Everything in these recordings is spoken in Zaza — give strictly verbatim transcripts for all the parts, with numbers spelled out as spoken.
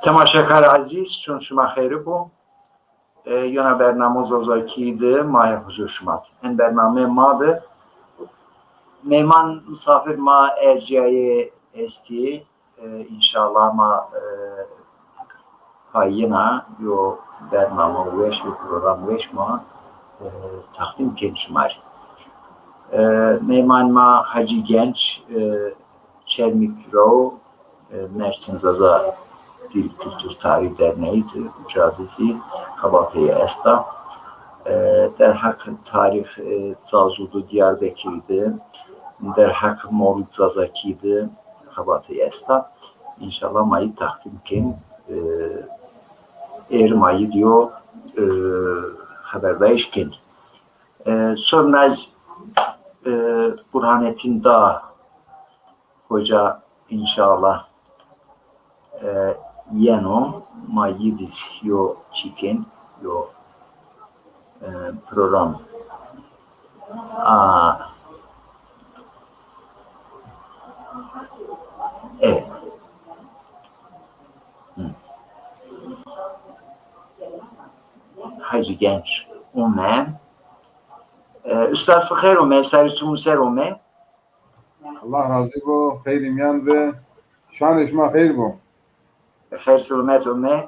Temaşekar ezîz, çon şima xeyri bo. E, yona bernamo Zazakî de ma yê huzur şima de. En bername ma de meyman misafir ma ercîyayê estî. E, înşallah ma, e, payîna yo bername weş, yo program weş ma, e, teqdîm kên şima rê. E, meyman ma Hacî Genç, e, Çermik ro, e, Mersin Zaza Dil Kültür Tarih Derneği de uca de zî xebatê esta. E, derheq tarîx, e, Zazu de, Diyarbekir de, derheq Mewlid Zazakî de xebatê esta. Înşallah ma yî teqdîm kên, e, êr ma yî diyo, e, xeberdayîş kên. E, sonra ez, e, Burhanettin Dağ Hoca înşallah, e, yeno, ma yî de zî yo çî kên, yo, e, program. A, evet. Hı. Hacî Genç ome. E, ustaz, xeyr ome, serê çimû ser ome. Allah razî bo, xeyrî mîyan bi. Şanê şima xeyr bo. Xeyr selamet ome.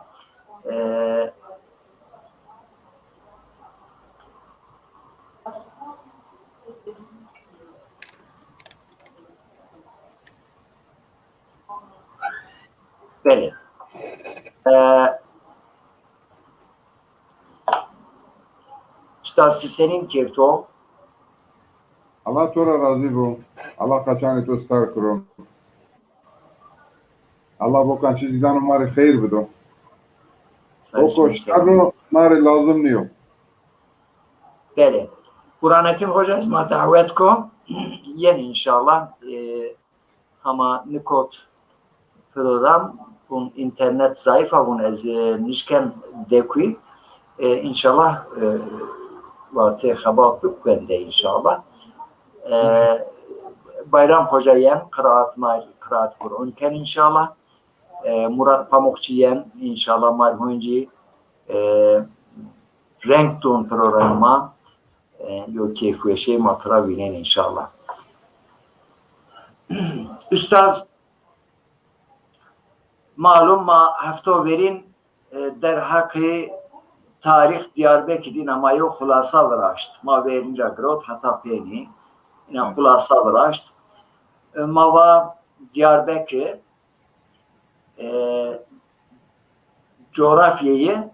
E, belê. E, Ustaz, ti senîn kerd o? Allah to ra razî bo. Allah qaçanê to star kiro. Allah bokan çi zî dano ma rê xeyr bido. Boko şer o, ma rê lazim nîyo. Belê. Burhanettin Hoca ez ma dawet ko. Yen înşallah. E, Hama nikot program, vûn înternet zayîf a, vûn ez, e, nişken dekuyî. E, înşallah, e, vatê xebat bik wende înşallah. E, Bayram Hoca yen qiraat ma, qiraat Qur'an ken înşallah. E, Murat Pamukçî yen înşallah ma rê huncî, e, reng dûn programa. E, yo keyfweşê ma tira vînên înşallah. Ustaz, malum ma hefto verîn, e, derheqê tarîx Diyarbekir dîna ma yo xulasa viraşt. Ma verîn ra girot heta pênî. Îna xulasa viraşt. E, ma va Diyarbekir, e, coğrafyayı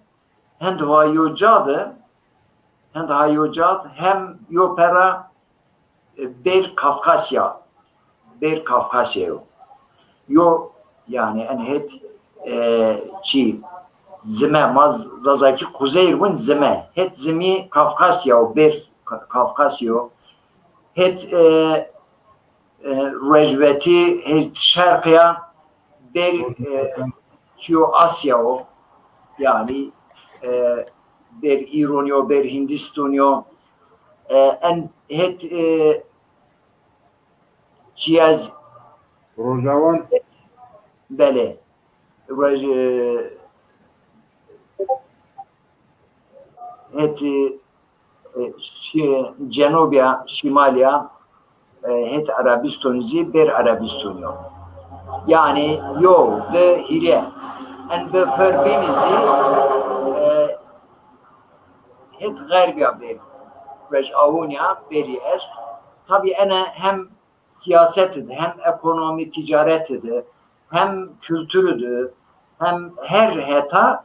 hend ha yo ca de, hend ha yo ca de hem yo pera, e, Bêr Kafkasya, Bêr Kafkasya yo. Yo, yanî en het, e, çi, zime, ma Z-, Zazakî kuzey vûn zime. Het zimî Kafkasya o, Bêr Ka-, Kafkasya yo. Het, e, e, ruecvetî, het şerqî ya, bêr, e, çiyo Asya o. Yanî, e, bêr Îronî yo, bêr Hindîstonî yo. E, en het, e, çiyez Rojawan. Belê. Ruec-, e, het, e, şi-, cenubî ya, şimalî ya, e, het Erebîstonî zî bêr Erebîstonî yo. Yanî yo, di, hîrê. En bi perbînî zî, e, het xerbî ya bêr. Ruec awonî ya bêrî est. Tabî ene hem sîyasetî de, hem ekonomî, tîcaretî de, hem kulturî de, hem her heta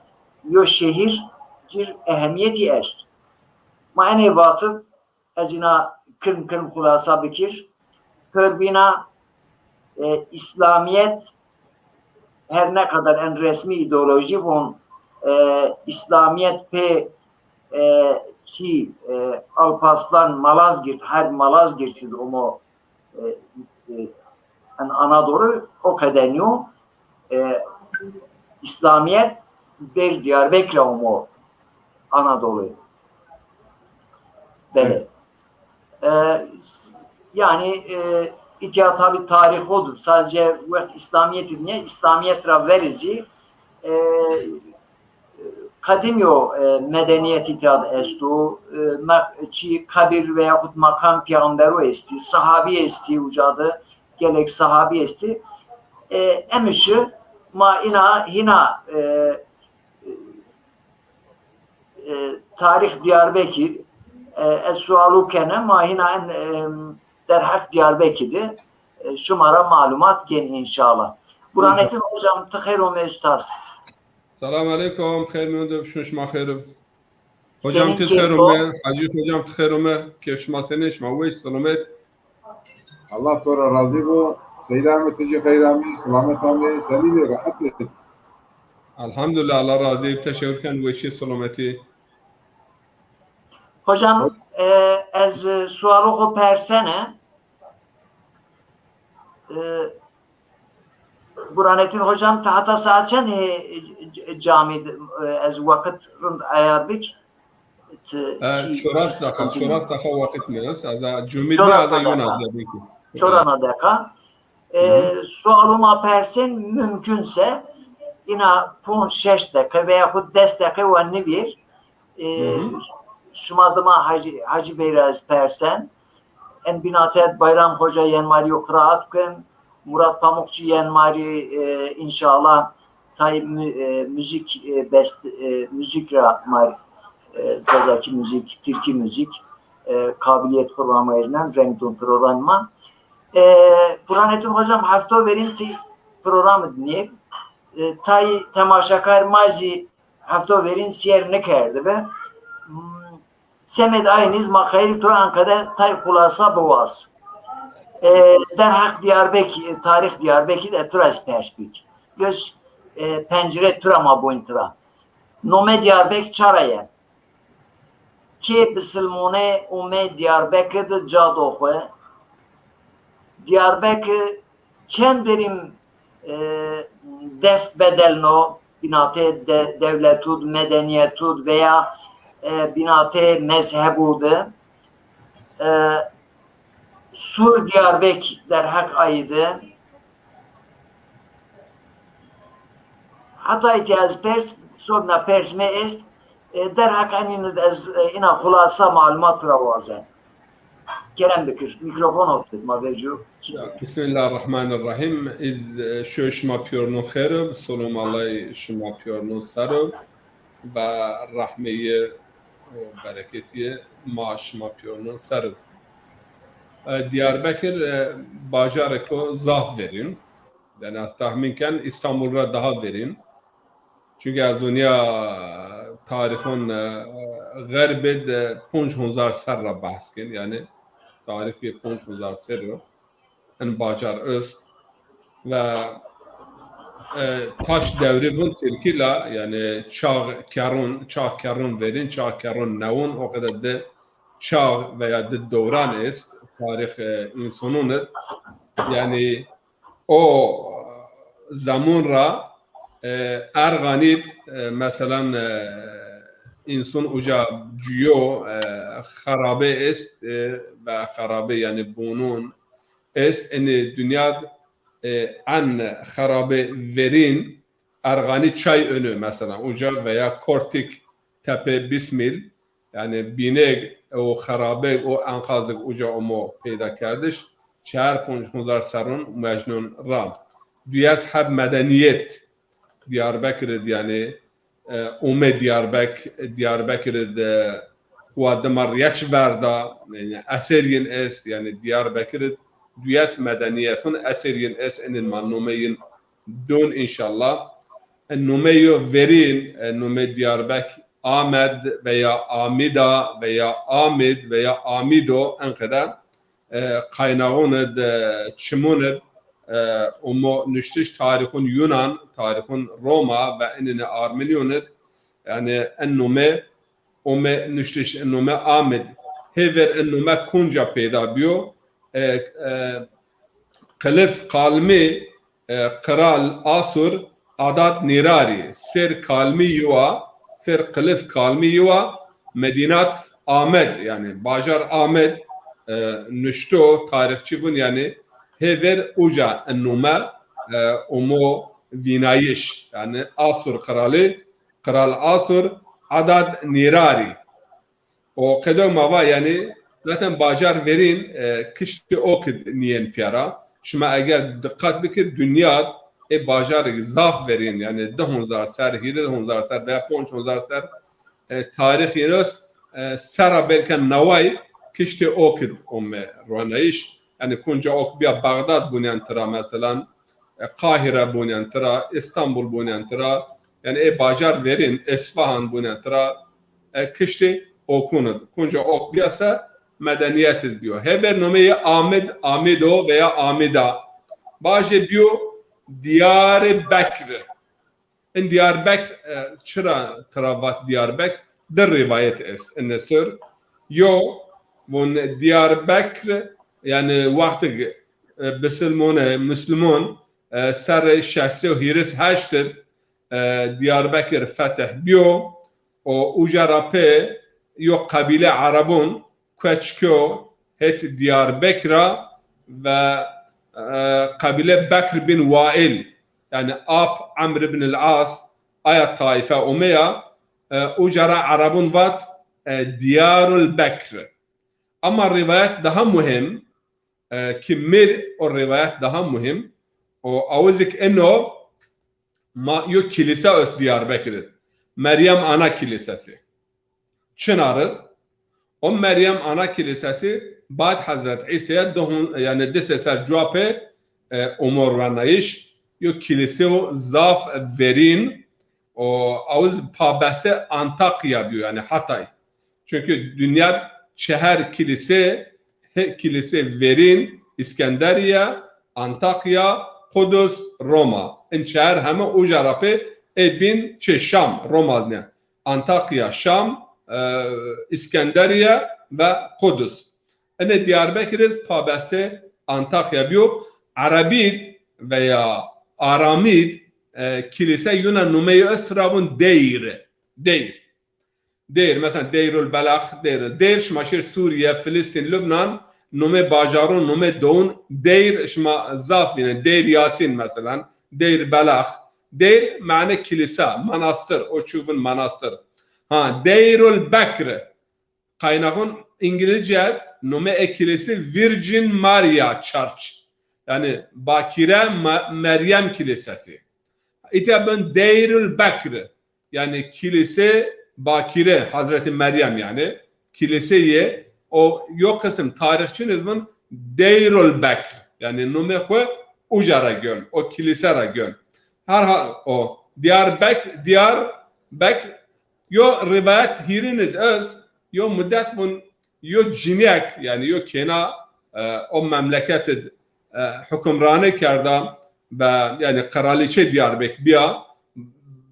yo şehîr cir ehemîyetî est. Ma enê vatib, ez îna kirm kirm xulasa bikir. Perbîna, e, Îslamîyet her ne kadar en resmî îdeolojî vûn, e, Îslamîyet pê, e, çî, e, Alparslan Malazgirt, her Malazgirtî de omo, e, e, en Anadolu o qede nîyo, e, Îslamîyet bêr Diyarbekir omo Anadolu. Belê. E, yanî, e, îtya tabî tarîxo de sadece wext Îslamîyetî nîye, Îslamîyet ra verî zî E, qedîmî yo, e, medenîyetî tîya de esto. E, me-, çî qebîr veyaxut maqam peyxamberû estî, sahabî estî uca de, gelek sahabî estî. E, emişi ma îna hîna, e, e, tarîx Diyarbekir, e, ez sualû kene, ma hîna en, e, derheq Diyarbekir de, e, şima ra malumat gên înşallah. Buranettin hocam, ti xeyr ome ustaz. Selam aleykum, xeyr mîyon de bişun, şima xeyr o. Hocam, ti xeyr ome, Hacî hocam, ti xeyr ome, kêf şima senî, şima weş, selamet. Allah to ra razî bo. Seyda mi, ti jî xeyr amî, selamet amî, senî bî, rehet bî? Elhamdulillah, Allah razî, teşekkür ken, weşî, selametî. Hocam, e, ez, e, sualo xo persene. E, Burhanettin hocam, ti heta saet çend hê c-, c-, camî de, e, ez weqit rind ayar bik? Ti, e, çi, çoras deqa, çoras deqa weqit mi est. Ez a cumî de, ez a yona de bikî. Çorana deqa. E, sualo ma persên mumkun se, îna ponc şeş deqe veya xu des deqe wa nivîr. E, şima dima Hacî, Hacî Bey ra ez persen. En bînate Bayram Hoca yen ma rî yo qiraat ken. Murat Pamukçî yen ma rî, e, înşallah tay mü-, e, müzik, e, best-, e, müzik ra ma rî, e, zazakî müzik, tirkî müzik, e, kabiliyet xu ramayînen, reng dun program ma. E, Burhanettin Hocam, hefto verîn ti program dinê. E, tay temaşakar ma zî hefto verîn sîyer nikerdibi. Hmm, semed aynîz ma qeyrî tu ra enqede tay xulasa biwaz. E, derheq Diyarbekir, tarîx Diyarbekir de tu ra ez pers bik. Göz, e, pencire tu ra ma boyn tu ra. Nome Diyarbekir çara ye? Kê bisilmone ume Diyarbekir de ca do xwu. Diyarbekir çend derîm, e, dest bedelno, bînatê de-, dewletud, medenîyetud veya, e, bînatê mezhebû de. E, Sûr Diyarbek derheq ayî de. Heta îtya ez pers, sorna pers mi est, e, derheq enîn de ez, e, îna xulasa malumat tu ra wazen. Kerem bikir, mîkrofon oftet ma verco. Ya, Bismillahirrahmanirrahim. Îz, e, şoy şima pîyornon xêr ib, solom Allay şima pîyornon ser ib. Ve rehmeyê û bereketî ma şima pîyornon ser ib. E, Diyarbekir, e, bajarêko zaf verîn. Yanî ez tahmîn ken Îstanbul ra daha verîn. Çunke ez onîya tarîxon, e, xerbê de ponc hezar serr ra behs ken. Yanî tarîxê ponc hezar serr o. En bajar est. Ve, e, taş devrî vun Tirkî la, yanî çağ kerron, çağ kerron verîn, çağ kerron newon, o qede di çağ veya di dewran est, tarîx, e, însonon id. Yanî o zemun ra, e, erganî d, e, meselan, e, înson uca cuyo, e, xerabe est, e, ve xerabe yanî bonon est, enê dinya d, e, en xerabe verîn erganî çay önü mesela uca veya Kortik Tepe Bismil, yanî bîneg û xerabeg û enqazig uca omo peyda kerdiş, çar ponc hezar serron mecnun ra. Duyes heb medeniyet Diyarbekir id, yanî, e, ome Diyarbek-, Diyarbekir id, e, wa dima rieç verda, yanî eser yin est, yanî Diyarbekir id duyes medeniyetun eser yin est, enin ma nome yin dun înşallah. E, nome yo verîn, e, nome Diyarbek Amed veya Amida veya Amid veya Amido enqede, e, qaynaxun id, e, çimun id, e, umo nuştiş tarîxun Yunan, tarîxun Roma ve enine Armenîyun id, yanî en nome ome nuştiş, en nome Amed. Hêver en nome kunca peyda biyo? E, e, Qilif Kalmî, e, qral Asur Adat Nîrarî, ser Kalmî yiwa, ser Qilif Kalmî yiwa, Medînat Amed, yanî bajar Amed, e, nuşto, tarîxçî vun, yanî hêver uca en nome, e, umo, vînayîş. Yanî Asur qiralî, qral Asur, Adad Nîrarî. O qedo ma va, yanî zaten bajar verîn, e, kiştî ok id nîyên pîya ra. Şima eger diqet bikir, dinya ê bajarêk zaf verîn, yanî di hezar ser, hîrê hezar ser veya ponc hezar ser, e, tarîx yeno est, e, sera belka neway kiştê ok id ome ronayîş. Yanî kunca ok bîya Bexdad bunîyen tira, meselan, e, Qahîre bunîyen tira, Îstanbul bunîyen tira, yanî ê bajar verîn, Îsfahan bunîyen tira, e, kiştê okun id. Kunca ok bîya se medenîyet id bîyo. Hêver nomeyê Amid, Amido veya Amida bajê bîyo Diyarê Bekr. In Diyarbekr, e, çira tira vat Diyarbekr? Di rîwayet est ine ser. Yo, vun Diyarbekr, yanî wextig, e, bisilmone, muslimon, e, serrê şeş sey û hîris heşt id, e, Diyarbekir fetih bîyo û uca ra pê yo qebîle Erebon koç kyo het Diyarbekir ra ve, e, qebîle Bekr bin Wail, yanî ap Emr ibn el-As, aya taife omeya, e, uca ra Erebon vat, e, Diyarul Bekr. Ama rîwayet daha muhîm, e, ki mir o rîwayet daha muhîm, o awizik eno ma yo kilîse est Diyarbekir id. Meryem Ana Kilîsesi. Çinar id. O Meryem Ana Kilîsesi bad Hezret Îsaya di hon-, yanî di sey ser cuwa pê, e, omo ronayîş, yo kilîseyo zaf verîn, o awiz pabeste Antakya bîyo, yanî Hatay. Çunkî dinya çeher kilîse, he, kilîse verîn, Îskenderiye, Antakya, Qudus, Roma. In çeher heme uca ra pê ê bîn çê Şam, Roma ne. Antakya, Şam, e, Îskenderiye ve Qudus. Ene Diyarbekir iz pabeste Antakya bîyo. Erebîd veya Aramîd, e, kilîse yuna numeyê est ra vun Deyr. Deyr. Deyr, mesela Deyrul Belax, Deyr. Deyr şima şêr Sûriye, Filistîn, Lubnan, numê bajaron, numê dewon, Deyr şima zaf vînen. Deyr Yasîn mesela, Deyr Belax. Deyr mane kilîsa, manastir, o çû vin manastir. Ha, Deyrul Bekr. Qaynaxon Îngilizce, numê e kilîsî Virgin Maria Church. Yanî Bakîre Ma-, Meryem Kilîsesi. Îtya bin Deyrul Bekr. Yanî kilîse Bakîre, Hazreti Meryem yanî, kilîse yê, o yo qisim tarîxçîn iz vun Deyrul Bekr. Yanî numê xwu uca ra gön, o kilîse ra gön. Her hal o Diyar Bekr, Diyar Bekr yo rîwayet hîrin iz est, yo mudet vun yo cinîyek, yanî yo kêna, e, o memleket id, e, hukimranî kerda ve yanî qiralîçe Diyarbekir bîya,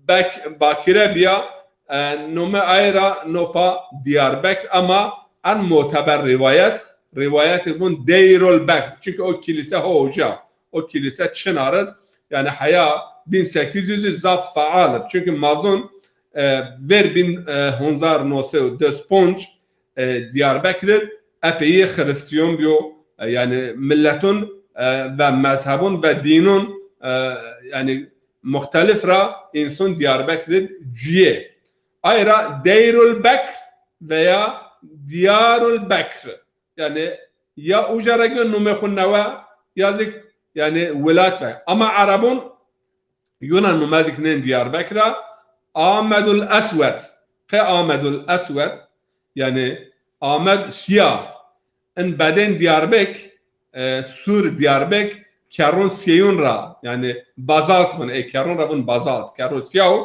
Bek-, Bakîre bîya, e, nome ay ra nopa Diyarbekir, ama en muteber rîwayet, rîwayetê vun Deyrul Bekr. Çunkî o kilîse ho uca, o kilîse çinar id, yanî heya bin sekiz yüz zaf feal ib. Çunkî ma zun, e, ver bin, e, hezar newsey û des ponc, e, Diyarbekir id epeyî Xirîstîyon bîyo, e, yanî mileton, e, ve mezhebon ve dînon, e, yanî muxtelif ra înson Diyarbekir id cuyê. Ay ra Deyrul Bekr veya Diyarul Bekr. Yanî ya uca ra gön numê xwu newe, ya zik, yanî welat be. Ama Erebon yuna numezik nên Diyarbekir ra, Amedul Eswed. Qe Amedul Eswed, yanî Amed Sîya. In bedên Diyarbek, e, Sûr Diyarbek, kerron sîyeyon ra, yanî bazalt vun, e, kerron ra vun bazalt, kerro sîyaw,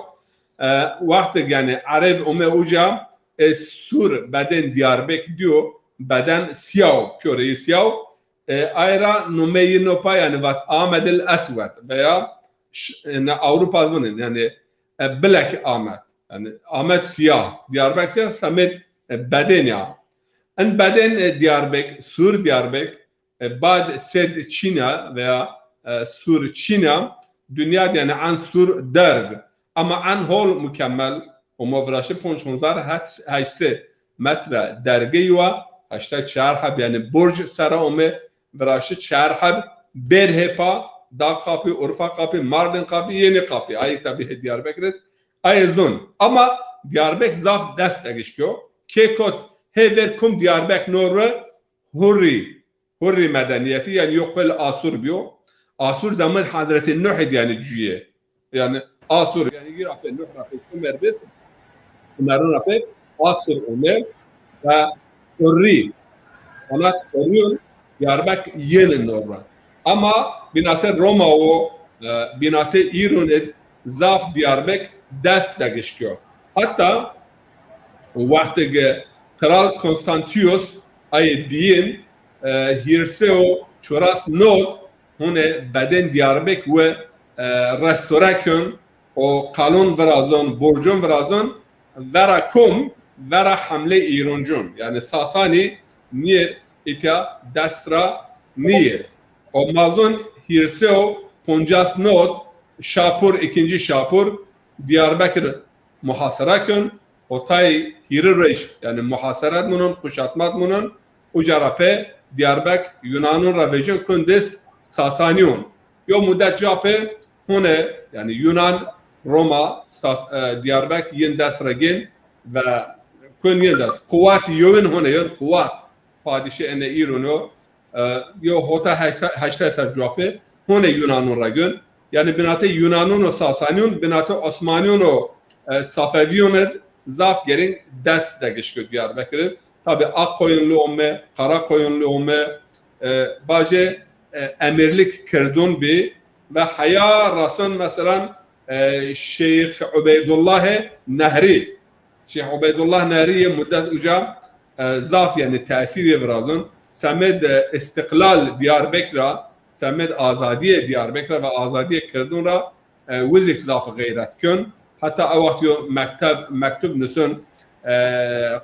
e, wextig yanî Ereb ome uca, e, Sûr bedên Diyarbek dîyo, beden sîyaw, pîyoreyî sîyaw, e, ay ra numeyî nopa, yanî vat Amedil Eswed veya ş-, e, ne Ewropa vunên, yanî, e, Black Ahmed. Yanî Ahmed Siyah, Diyarbek Siyah, semêd, e, bedên ya. In bedên, e, Diyarbek, Sûr Diyarbek, e, bad sed çîna veya, e, Sûr çîna, dinya di yanî en Sûr derg. Ama en hol mukemmel, omo viraşi ponc hezar heşt sey metre dergeyî wa, heştay çar heb, yanî burc sera ome, viraşi çar heb bêr hêpa, Dağ Kapı, Urfa Kapı, Mardin Kapı, Yeni Kapı. Ayê tabî hê Diyarbekir id. Ayê zon. Ama Diyarbek zaf dest degişk o. Kê kot hê ver kum Diyarbek no ri Hurrî, Hurrî medeniyeti, yanî yo qul Asur biyo. Asur zaman Hazreti Nuh id yanî cüye. Yanî Asur, yanî yira pê Nuh ra pê Sumer bid, Sumerun ra pê Asur omer ve Hurrî, anat Hurrîyun Diyarbek yeni norra. Ama binate Roma o, e, binate İrun id zaf Diyarbek dest degişkiyo. Hatta wextê ke Kral Konstantiyos ayê diyin, e, hîrsê û çuras nod hune bedên Diyarbek ve, e, restore kön û qalon virazon, burcun virazon, vera kom, vera hamle İruncun. Yanî Sasani niyê itya dest ra niyê. O mazun hîrsê û poncas nod Şapur, ikinci Şapur, Diyarbekir muhasara kön, o tay hîrê roj, yanî muhasara d munon, kuşatma d munon, uca ra pê Diyarbek Yunanun ra vecin kön dest Sasaniyun. Yo mudet ca pê hune, yanî Yunan, Roma, Sas-, e, Diyarbek yin dest ra gên ve kön yin dest. Quwat yowin hune, yon quwat. Padîşê ene İrun o, e, yo hota heşta-, heştay ser cuwa pê hone Yunanun ra gön. Yanî binate Yunanun û Sasaniyun, binate Osmaniyun û, e, Safeviyun id zaf gerîn dest degişk o Diyarbekir id. Tabî Aqkoyunlu ome, Karakoyunlu ome, e, bacê, e, emirlik kirdun bî ve heya rason meselan, e, Şeyh Ubeydullahê Nehrî Şêx Ubeydullah Nehrî yê mudet uca, e, zaf, yanî, tesîrê virazon. Semed, e, îstîqlal Diyarbekir ra, semed azadîyê Diyarbekir ra ve azadîyê kirdun ra, e, wizik zaf xeyret kön. Heta ew wext yo mekteb, mektub nuson, e,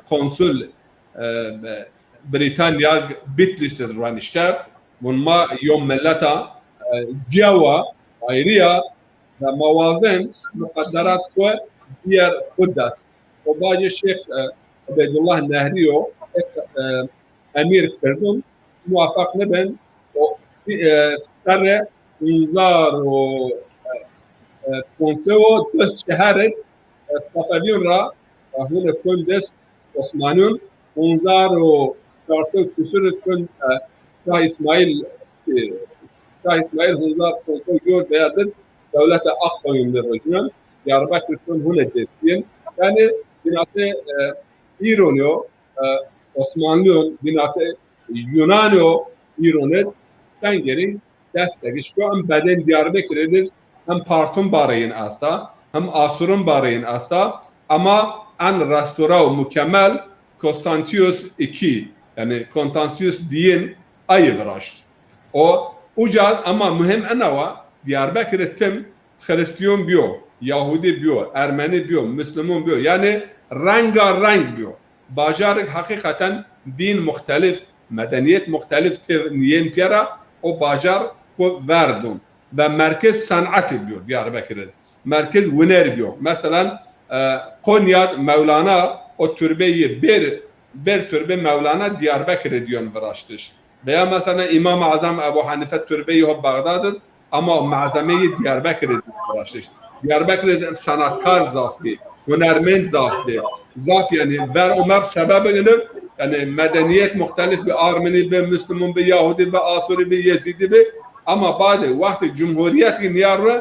konsul, e, Brîtanya Bitlis id ranişte. Vun ma yo millet a, e, cîya wa, ayrî ya, ve ma wazen muqedderat xwu bîyer xwu dest. O bacê Şêx, e, Ubeydullah Nehrî yo, ek, e, emîr kirdun, muwefeq nibin. O, e, serre hîzar û, e, e, ponse û dest çehar id, e, Safevîyun ra, e, hune kön dest Osmanîyun, hîzar û çar sey û kusur id kön, e, Şah İsmail, e, Şah İsmail hîzar ponse û yo deya id dewlete Akkoyunlu ricnen, Diyarbekir kön hune destîyen. Yanî binate, e, İrun yo, e, Osmanlîyon, binate Yunanîyo, İrun id tengerî dest degişko. Em bedên Diyarbekirê dir hem Partun bareyên esta, hem Asurun bareyên esta, ama en restora û mukemmel Konstantiyos iki, yanî Konstantiyos diyin ayê viraşt. O uca ama muhim ena wa, Diyarbekirê tim Xirîstîyon biyo, Yahudî biyo, Ermenî biyo, Muslimon biyo, yanî renga reng biyo. Bajarik heqîqeten dîn muxtelif, medenîyet muxtelif tê nîyên pîyera, o bajar xwu verdon. Ve merkez senetî biyo Diyarbekir id. Merkez winer biyo. Meselan, e, Konya d Mewlana o turbeyî bêr, bêr turbê Mewlana Diyarbekir id yon viraştiş. Veya mesela Îmam-ı Azam Ebu Hanife turbeyî ho Bexdad id, ama malzemeyî Diyarbekir id viraştiş. Diyarbekir id senatkar zaf bî, hunermend zaf bî. Zaf, yanî, ver û meb sebebin id, yanî, medenîyet muxtelif bî, Armenî bî, Muslimon bî, Yahudî bî, Asûrî bî, Yezîdî bî. Ama badê wextê cumhurîyet kî nîya ro,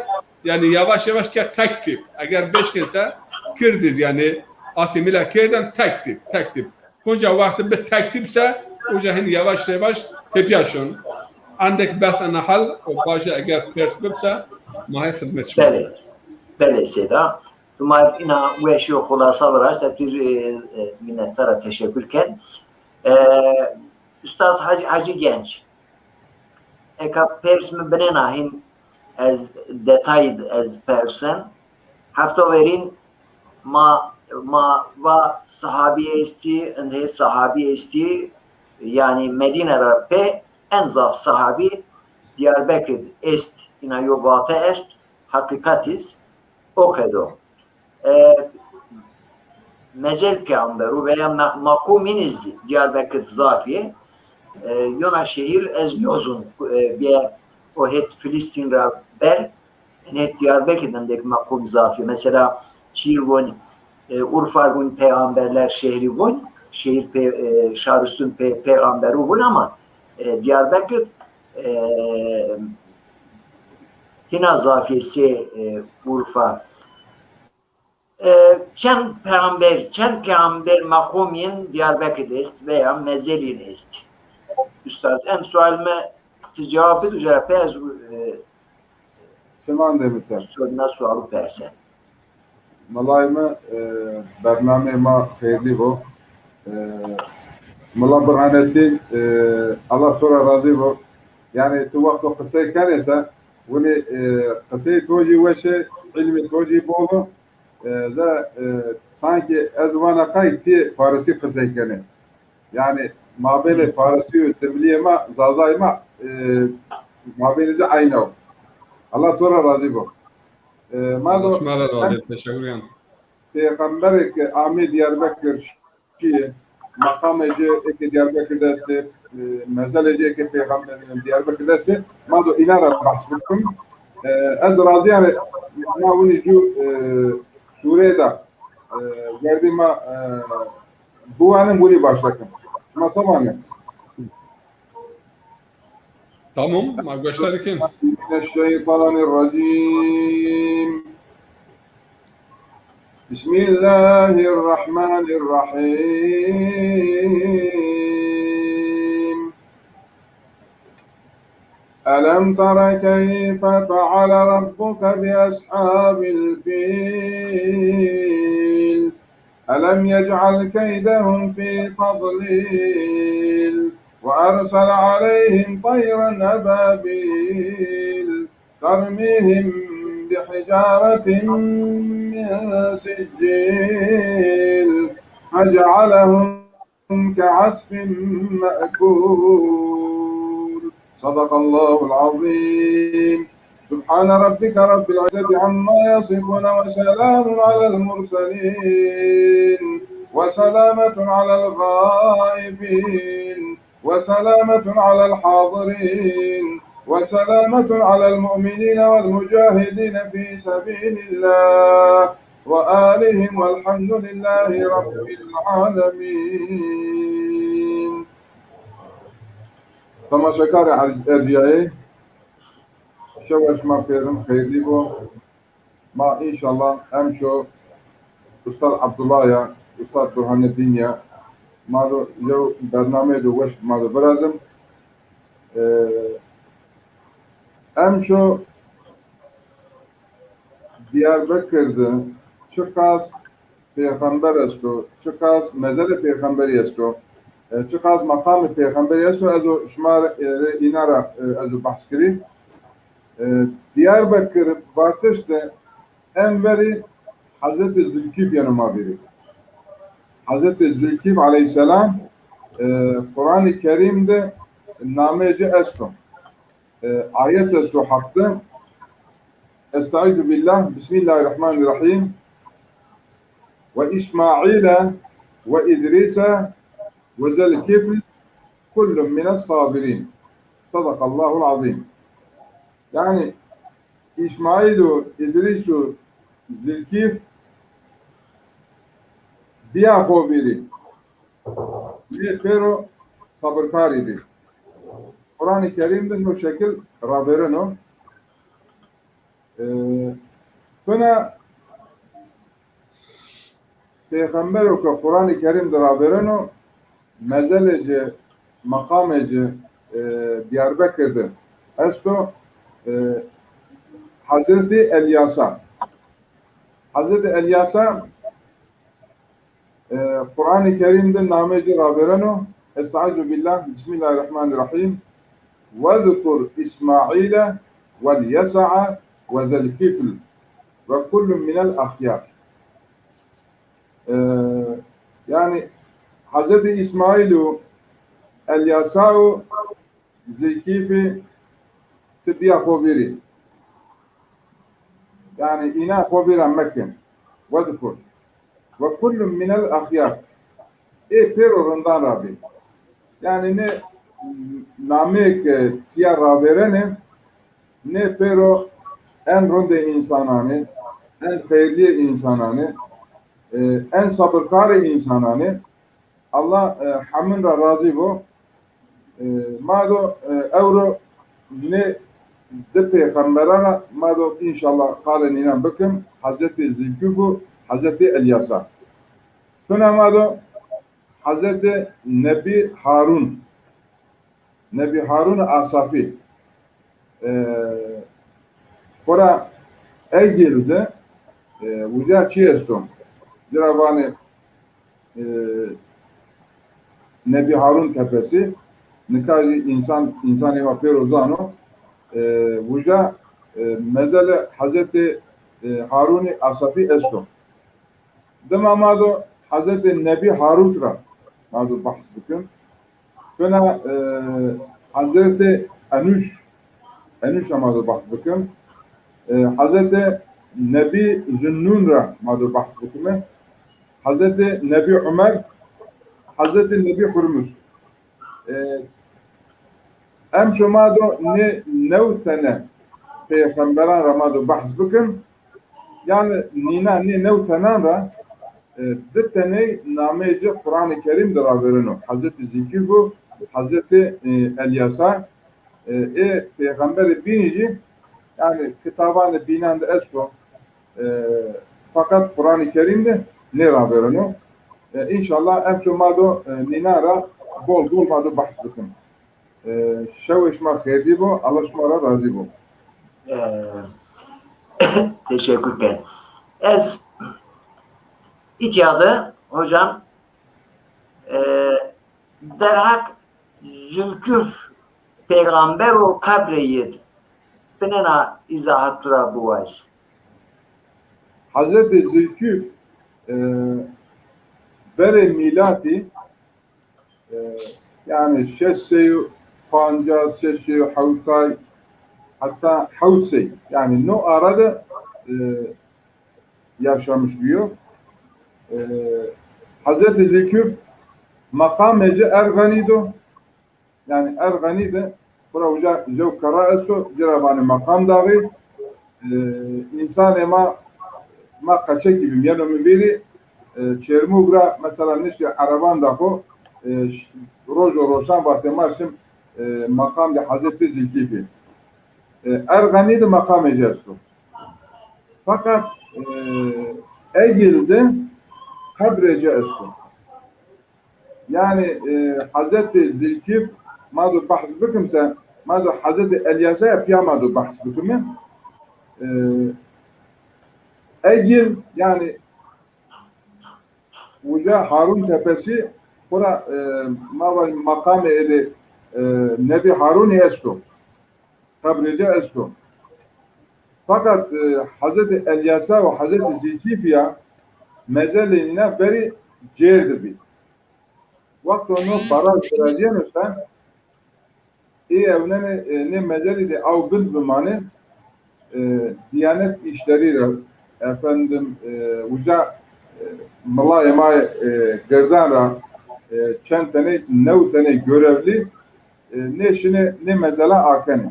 yanî, yavaş yavaş ke tek tip. Eger bêşkên se, Kird id, yanî, asîmîle kerdên tek tip, tek tip. Konca wextî bi tek tip se, uca hin yavaş yavaş tepîya şon. Endek bes ena hal, o baje eger pers bib se, ma hê xizmet şima. Belê. Belê Seyda. Tu ma îna weşî û xulasa viraşt, ez pîr, e, e, minnetdar a, teşekkür ken. E, Ustaz Hacı, Hacı Genç. Eka pers mi binena hîn ez detay ez persen. Hefta verîn ma, ma va sahabî estî, indê sahabî estî, yanî Medîne ra pê en zaf sahabî Diyarbekir est, îna yo vate est, heqîqet îst. O qedo. E, mezel peyamberu veya ma-, maqûmîn iz Diyarbekir zaf yê. E, yona şehir ez nozun, e, bê o het Filistîn ra ber, yanî het Diyarbekir de endek meqom zafî. Mesela çî vûn, e, Urfa vûn peyxamberler şehri vûn, şehir pe-, e, şaristun pe-, peyxamberu vûn ama, e, Diyarbekir, e, hîna zafî sey, e, Urfa. E, çend peyxamber, çend peyxamber meqomîn Diyarbekir de est veya mezelîn est? Ustaz, em sual mi ti cewab bid, uca ra pey ez, e, Çiman de mi ser. Soruna sualu persen. Melayê mi, e, bernameyê ma xeyrlî bo. E, Mela Burhanettin, e, Allah to ra razî bo. Yanî ti wexto qisey kenê se, winî, e, qiseyê to jî weş ê, îlmê to jî bol o. E, ze, e, sankî ez vana qey ti farisî qisey kenê. Yanî mabênê farisî û dimilîyê ma, zazayê ma, e, mabênê ci eyn o. Allah to ra razî bo. E, ma do Şima ra razî, teşekkür ederim. Pêxemberê ke amê Diyarbekir şîyê, meqamê ci eke Diyarbekir de estê, e, mezelê ci eke pêxember Diyarbekir de estê, ma do îna ra behs bikim. E, ez razî yanî ma winî cû, e, sûreyê de, e, werdî ma, e, biwanin winî başla kim. Şima se vanê? Tamam, ma goşdarî kin. من الشيطان الرجيم. بسم الله الرحمن الرحيم. ألم تر كيف فعل ربك بأصحاب الفيل؟ ألم يجعل كيدهم في تضليل وأرسل عليهم طيرا أبابيل ترميهم بحجارة من سجيل فجعلهم كعصف مأكول. صدق الله العظيم. سبحان ربك رب العزة عما يصفون وسلام على المرسلين وسلامة على الغائبين وسلامة على الحاضرين وسلامة على المؤمنين والمجاهدين في سبيل الله وآلهم والحمد لله رب العالمين. Temaşekarê er-, ercîyayê, şewa şima pêrin xeyrlî bo. Ma înşallah emşo Ustad Abdullah ya, Ustad Burhaneddîn ya, ma do yew bernameyê do weş ma do virazim. E, emşo Diyarbekir de çiqas pêxember esto, çiqas mezelê pêxemberî esto, e, çiqas meqamê pêxemberî esto, ez o şima rê, e, rê îna ra, e, ez o behs kirî. E, Diyarbekir vatiş de en verî Hezretî Zülkîf yeno ma vîrî. Hezretî Zülkîf aleyhîsselam, e, Quranî Kerîm de nameyê ci esto. E, ayet esto Heq de. Estaizu billah, Bismillahirrahmanirrahim. Ve İsmaîle ve İdrîse ve Zelkîfl kullun mines sabirîn. Sadakallahul azîm. Yanî Îsmaîl û Îdrîs û Zilkîf bîya xo vîrî. Nê pêro sabirkarî bî. Quranî Kerîm de no şekil ravêreno. E, fina pêxembero ke Quranî Kerîm de ravêreno, mezelê ci, meqamê ci, e, Diyarbekir de esto, e, Hezretî Elyasa. Hezretî Elyasa, e, Quranî Kerîm de namê ci ravêreno. Estaizu billah, Bismillahirrahmanirrahîm. Vezkur İsmaîle vel Yesa'a ve Zelkîfl ve kullun minel ahyar. E, yanî Hezretî Îsmaîl û Elyasa û Zilkîfî ti bîya xo vîrî. Yanî îna xo vîra mekin. Wedkur. Ve kullun minel axyar. Ê pêro rindan ra bî. Yanî nê nameyê ke tîya ravêrenê, nê pêro en rindê însananê, en xeyrlîyê însananê, e, en sabirkarê însananê. Allah, e, hemin ra razî bo. E, ma do, e, ewro nê di pêxemberan ra ma do înşallah qalê nînan bikim, Hezretê Zilkîf û Hezretê Elyasa. Fina ma do Hezretê Nebî Harûn, Nebî Harûn Asafî. E, xora Egil de, e, uca çi esto? Ci ra vanê, e, Nebî Harûn Tepesi, nika jî însan, însanê ma pêro zano, e, uca, e, mezelê Hezretê, e, Harûnî Asafî esto. Dima ma do Hezretê Nebî Harût ra ma do behs bikim. Fina, e, Hezretê Enûş, Enûş ra ma do behs bikim. E, Hezretê Nebî Zunnûn ra ma do behs bikime. Hezretê Nebî Umer, Hezretê Nebî Hurmuz. E, emşo ma do nê new tene pêxemberan ra ma do behs bikim. Yanî nîna nê new tenan ra, e, di teney nameyê ci Quranê Kerîm de ravêreno. Hezretê Zîkîf û Hezretê, e, Elyasa, e, ê pêxemberê bînî jî, yanî kitabanê bînan de esto. E, feqet Quranê Kerîm de nêravêreno. E, înşallah emşo ma do, e, nînan ra bol bol ma do behs bikim. E, şewê şima xêrlî bo, Allah şima ra razî bo. E, teşekkür ederim. Ez iki adı hocam, e, derhak Zülküf peygamber û qebrê yi binena îzahat tu ra biwaz. Hezretê Zülküf, e, berê mîlatî, e, yanî şeş sey û pancas, şeş sey û hewtay, heta hewt sey, yanî no ara de, e, yaşamış biyo. E, Hezretê Zülküf meqamê ci Erxenî do. Yanî Erxenî de xura uca jew kerra esto, ci ra vanê Meqam Daxî. E, însanê ma, ma qeçekî bîm, yeno mi vîrî, e, Çêrmûg ra mesela niştê ereban da xo, e, ş-, rojo roşan vatê ma şim, e, meqamdê Hezretê Zilkîfî. E, Erxenî de meqamê ci esto. Feqet, e, Egil de qebrê ci esto. Yanî, e, Hezretê Zilkîf ma do behs bikim se, ma do Hezretê Elyasa ya pîya ma do behs bikime. E, Egil, yanî uca Harûn Tepesî, xura, e, ma vajî meqamê êdê, e, Nebî Harûnî esto. Qebrê ci esto. Feqet, e, Hezretê Elyasa û Hezretê Zilkîfî ya mezelê nîna verî cêr de bî. Wexto no baraj virazîyeno se, ê ewnenê, e, nê mezelî de aw bin bimanê, e, Diyanet İşleri ra, efendim, e, uca, e, milayê ma, e, girdan ra, e, çend tenê, new tenê görevlî, e, nê şinê nê mezela akenê.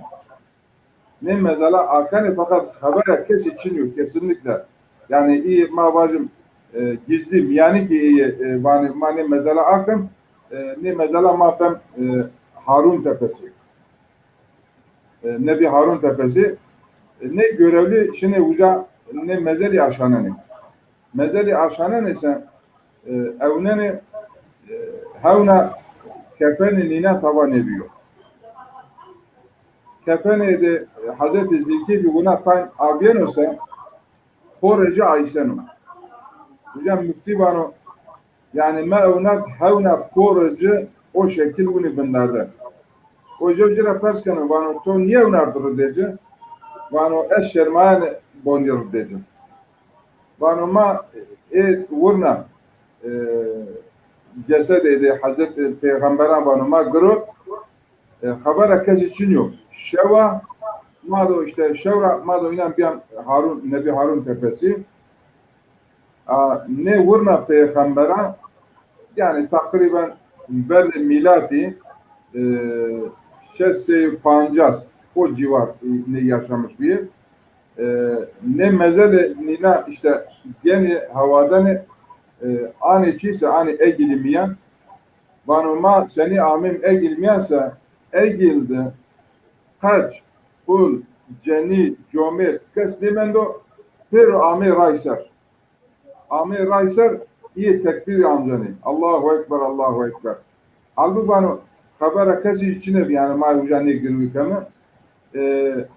Nê mezela akenê, feqet xebera kesî çin yo, kesinlikle. Yanî î ma vajim, e, gizlî, mîyanî kî î, e, vanê ma nê mezela akin, e, nê mezela ma bem, e, Harûn Tepesî. E, Nebî Harûn Tepesî. E, nê görevlî şinê uca nê mezelî aşanenê. Mezelî aşanenê se, e, ewnenê, e, hewna kefenê nîna tava nêbîyo. Kefenê de, e, Hezretî Zîlkîfî wina tayn avîyeno se, porê ci ayseno. Uca muftî vano, yanî ma ewnerd hewna porê ci o şekil winî vinderde. O jew ci ra pers keno, vano, to nîewnerd ridê ci? Vano, ez şermayenê bonî ridê ci. Vano ma ê wirna, e, cesedê de Hezret, e, peyxemberan vano ma giro, e, xebera kesî çin yo. Şewa ma do îşte şew ra ma do înan bîyan Harûn, Nebî Harûn Tepesî. A, nê wirna peyxemberan, yanî teqrîben berdê mîlatî, e, şeş sey û pancas, o civar, e, ne yaşamış bîye. E, ne mezelê nîna işte genê hewadene, e, anê çî se anê Egîlî mîyan. Vano ma senî amêm Egîl mîyan se Egîl de qeç, qul, cenî, comêr kes nêmendo, pêro amê ray ser. Amê ray ser, îyê tekbîrî ancenê. Allahu Ekber, Allahu Ekber. Halbûk vano, xebera kesî zî çinê bî, yanî ma uca nê girwî keme. E,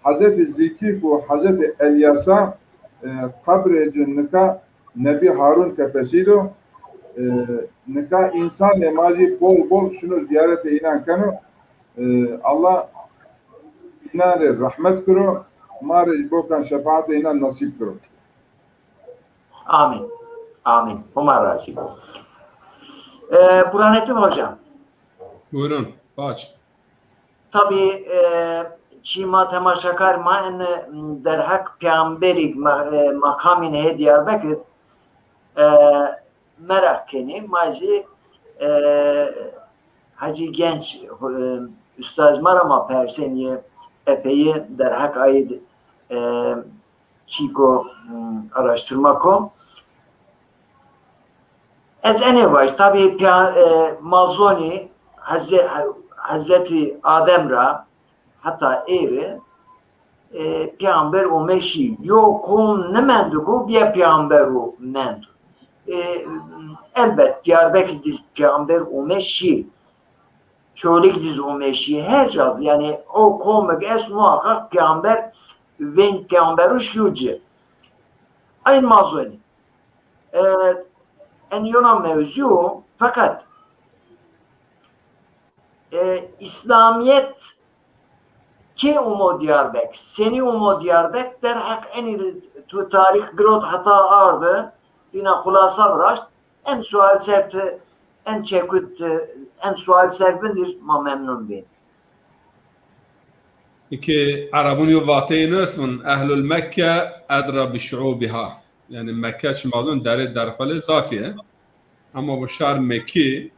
Hezretî Zîlkîf û Hezretî Elyasa, e, qebrê ci nika Nebî Harûn tepesî do. E, nika însanê ma zî bol bol şino zîyaretê înan keno. E, Allah înan rê rehmet kiro, ma rê bokan şefaetê înan nasîb kiro. Amîn. Amîn. Homa razî bo. E, Burhanettin Hocam. Buyurun. Baş. Tabî, e, çî ma temaşakar ma en derheq peyamberî ma-, e, makamîn hê Diyarbekir, e, meraq kenî. Ma zî, e, Hacî Genç, e, ustaz ma ra ma persenî epeyî derheq ayî, e, çîko, m, araştırma ko. Ez enê vaj, tabî piya-, e, ma zonî Hezre-, Hezretî Adem ra heta êrî, e, peyamber ome şî. Yo kom nimendiko bîye peyamber û mend. E, elbet Diyarbekir diz peyamber ome şî. Çolîg diz ome şî. Her ca, yanî o komik est muhakkak peyamber, veng peyamberu şîyo ci. Ayn ma zonî. E, en yona mewzû, feqet, e, Îslamîyet kê umo Diyarbek, senî umo Diyarbek, derheq enî tu tarîx girot heta ardi, bîna xulasa viraşt, en sual ser ti, en çekut, en sual ser binir, ma memnun bîn. Ki Erebun yo vateyî est vun, "Ehlul Mekke edra bi şuubiha." Yanî Mekke şima zon derê derxwelê zafî ye. Ama bu şar Mekkî,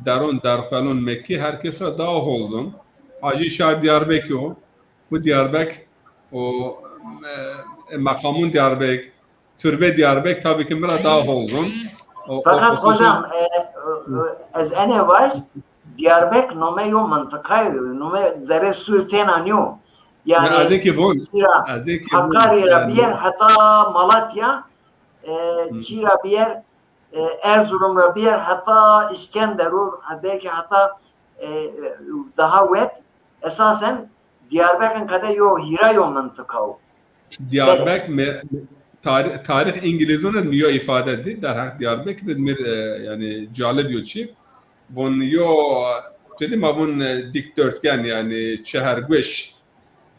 deron derxwelon Mekkî her kes ra daha hol zon. Hacî şar Diyarbekir o. Bu Diyarbek o, e, e, meqamon Diyarbek, türbe Diyarbek tabii ki mi ra daha hol zon. O, o Fakat hususun hocam, e, e, ez enê vaj, Diyarbek nome yo mintiqayê, nome zerê Sûr têna nîyo. Yanî, ez ê ki von, çira ez ê ki von, Hakkari ra yanî biyer heta Malatya, e, çira biyer, e, Erzurum ra biyer heta İskenderun, belki heta, e, e, daha wet, esasen Diyarbekir qede yo hîra yo mintiqa o. Diyarbek me-, tarî-, tarîx Îngilîzon id mi yo îfade dî, derheq Diyarbekir id mir, e, yanî calib yo çî. Von yo, dedi ma von, e, dikdörtgen, yanî çehergueş.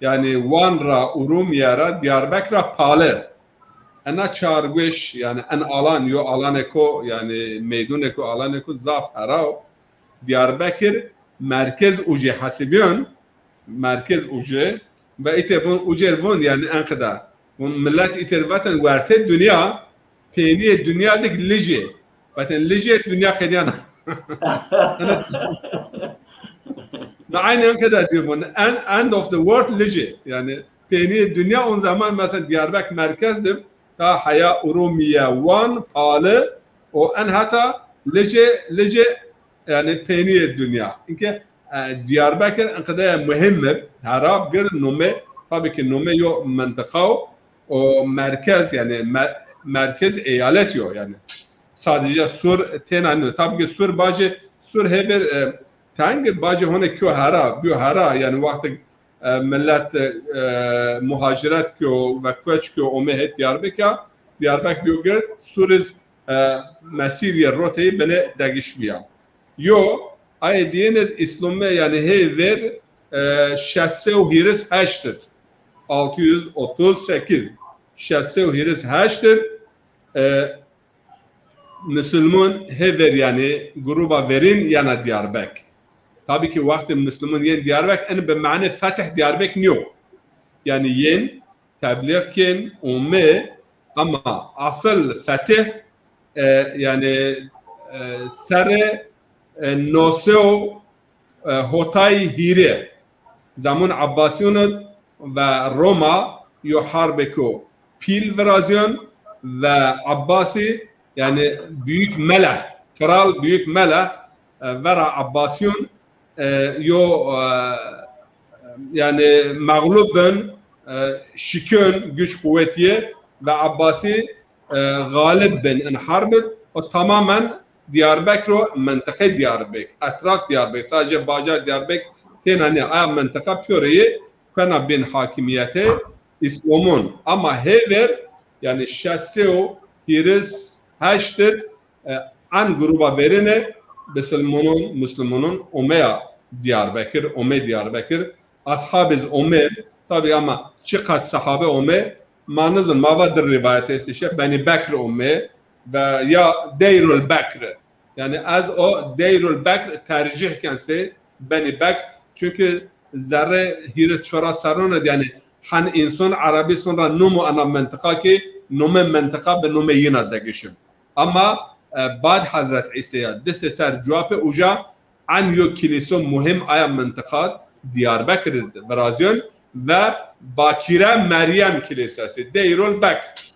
Yanî Wan ra, Urumye ra, Diyarbekir ra pali. Ena çargueş, yanî en alan, yo alanêko, yanî meydunêko, alanêko zaf hera o. Diyarbekir merkez ucê hesibîyon, merkez ucê, ve îtê von ucêr von, yanî enqida. Von milet îtêr vaten wertê dinya, peynîyê dinya dik lijê. Vaten lijê dinya qedîyana. Ve aynî enqida dî von. End, end of the world lijê. Yanî peynîyê dinya on zaman mesela Diyarbek merkez de ta heya Urumye, Wan, pali o en heta licê, licê, yanî peynîyê dinya. Înke, e, Diyarbekir enqede muhîm ib, herab gird nome, tabii ki nome yo mintiqa o, o merkez, yanî me-, merkez eyalet yo, yanî. Sadece Sûr têna nîyo. Tabii ki Sûr bacê, Sûr hêbir, e, teng, bacê hone kyo hera, biyo hera, yanî wextik e, milet, e, muhaciret kyo ve koç kyo ome het Diyarbekir, Diyarbekir biyo gird, Sûr iz, e, mesîrîye roteyî bine degiş bîya. Yo, ayê dîyên iz Îslome, yanî hê ver, e, şeş sey û hîris heşt id, altı yüz otuz sekiz, şeş sey û hîris heşt id, e, Musulmon hê ver, yanî gruba verîn yena Diyarbek. Tabii ki wextê Musulmon yên Diyarbek, en bi mane fetih Diyarbek nîyo. Yanî yên teblîx kên, ome, ama asıl fetih, e, yanî, e, serê, e, no sey û, e, hotay hîrê. Zemûn Abbasîyûn id ve Roma yo herbêko pîl virazîyon ve Abbasî, yanî Büyük Meleh, Kral Büyük Meleh, e, vera Abbasîyûn, e, yo, e, yanî mexlûb bin, e, şikên, güç quwetî yê ve Abbasî, e, xalib bin in herb id. O tamamen Diyarbekir o, mentiqê Diyarbekir, etraf Diyarbekir, sadece bajar Diyarbekir têna nîya. Aya mentiqa pîyoreyê kuena bin hakimiyetê Îslomûn. Ama hêver, yanî şeş sey û hîris heşt id, e, en gruba verîne bisilmûnûn, muslimûnûn omeya Diyarbekir, omê Diyarbekir. Ashabî z omê, tabî ama çiqas sahabe omê, ma nizûn, ma va di rîwayet estî, şe Benî Bekr omê ve ya Deyrul Bekr. Yanî ez o Deyrul Bekr tercîh ken sey Benî Bekr. Çunkî zerrê hîris çora serran id, yanî hen însan Erebîstan ra nûmo ena mentiqa kî, nomê mentiqa bi nomê yîna degişin. Ama, e, bad Hezret Îsaya di sey ser cuwa pê uca en yo kilîso muhîm aya mentiqa Diyarbekir id virazîyon ve Bakîre Meryem Kilîsesi, Deyrul Bekr.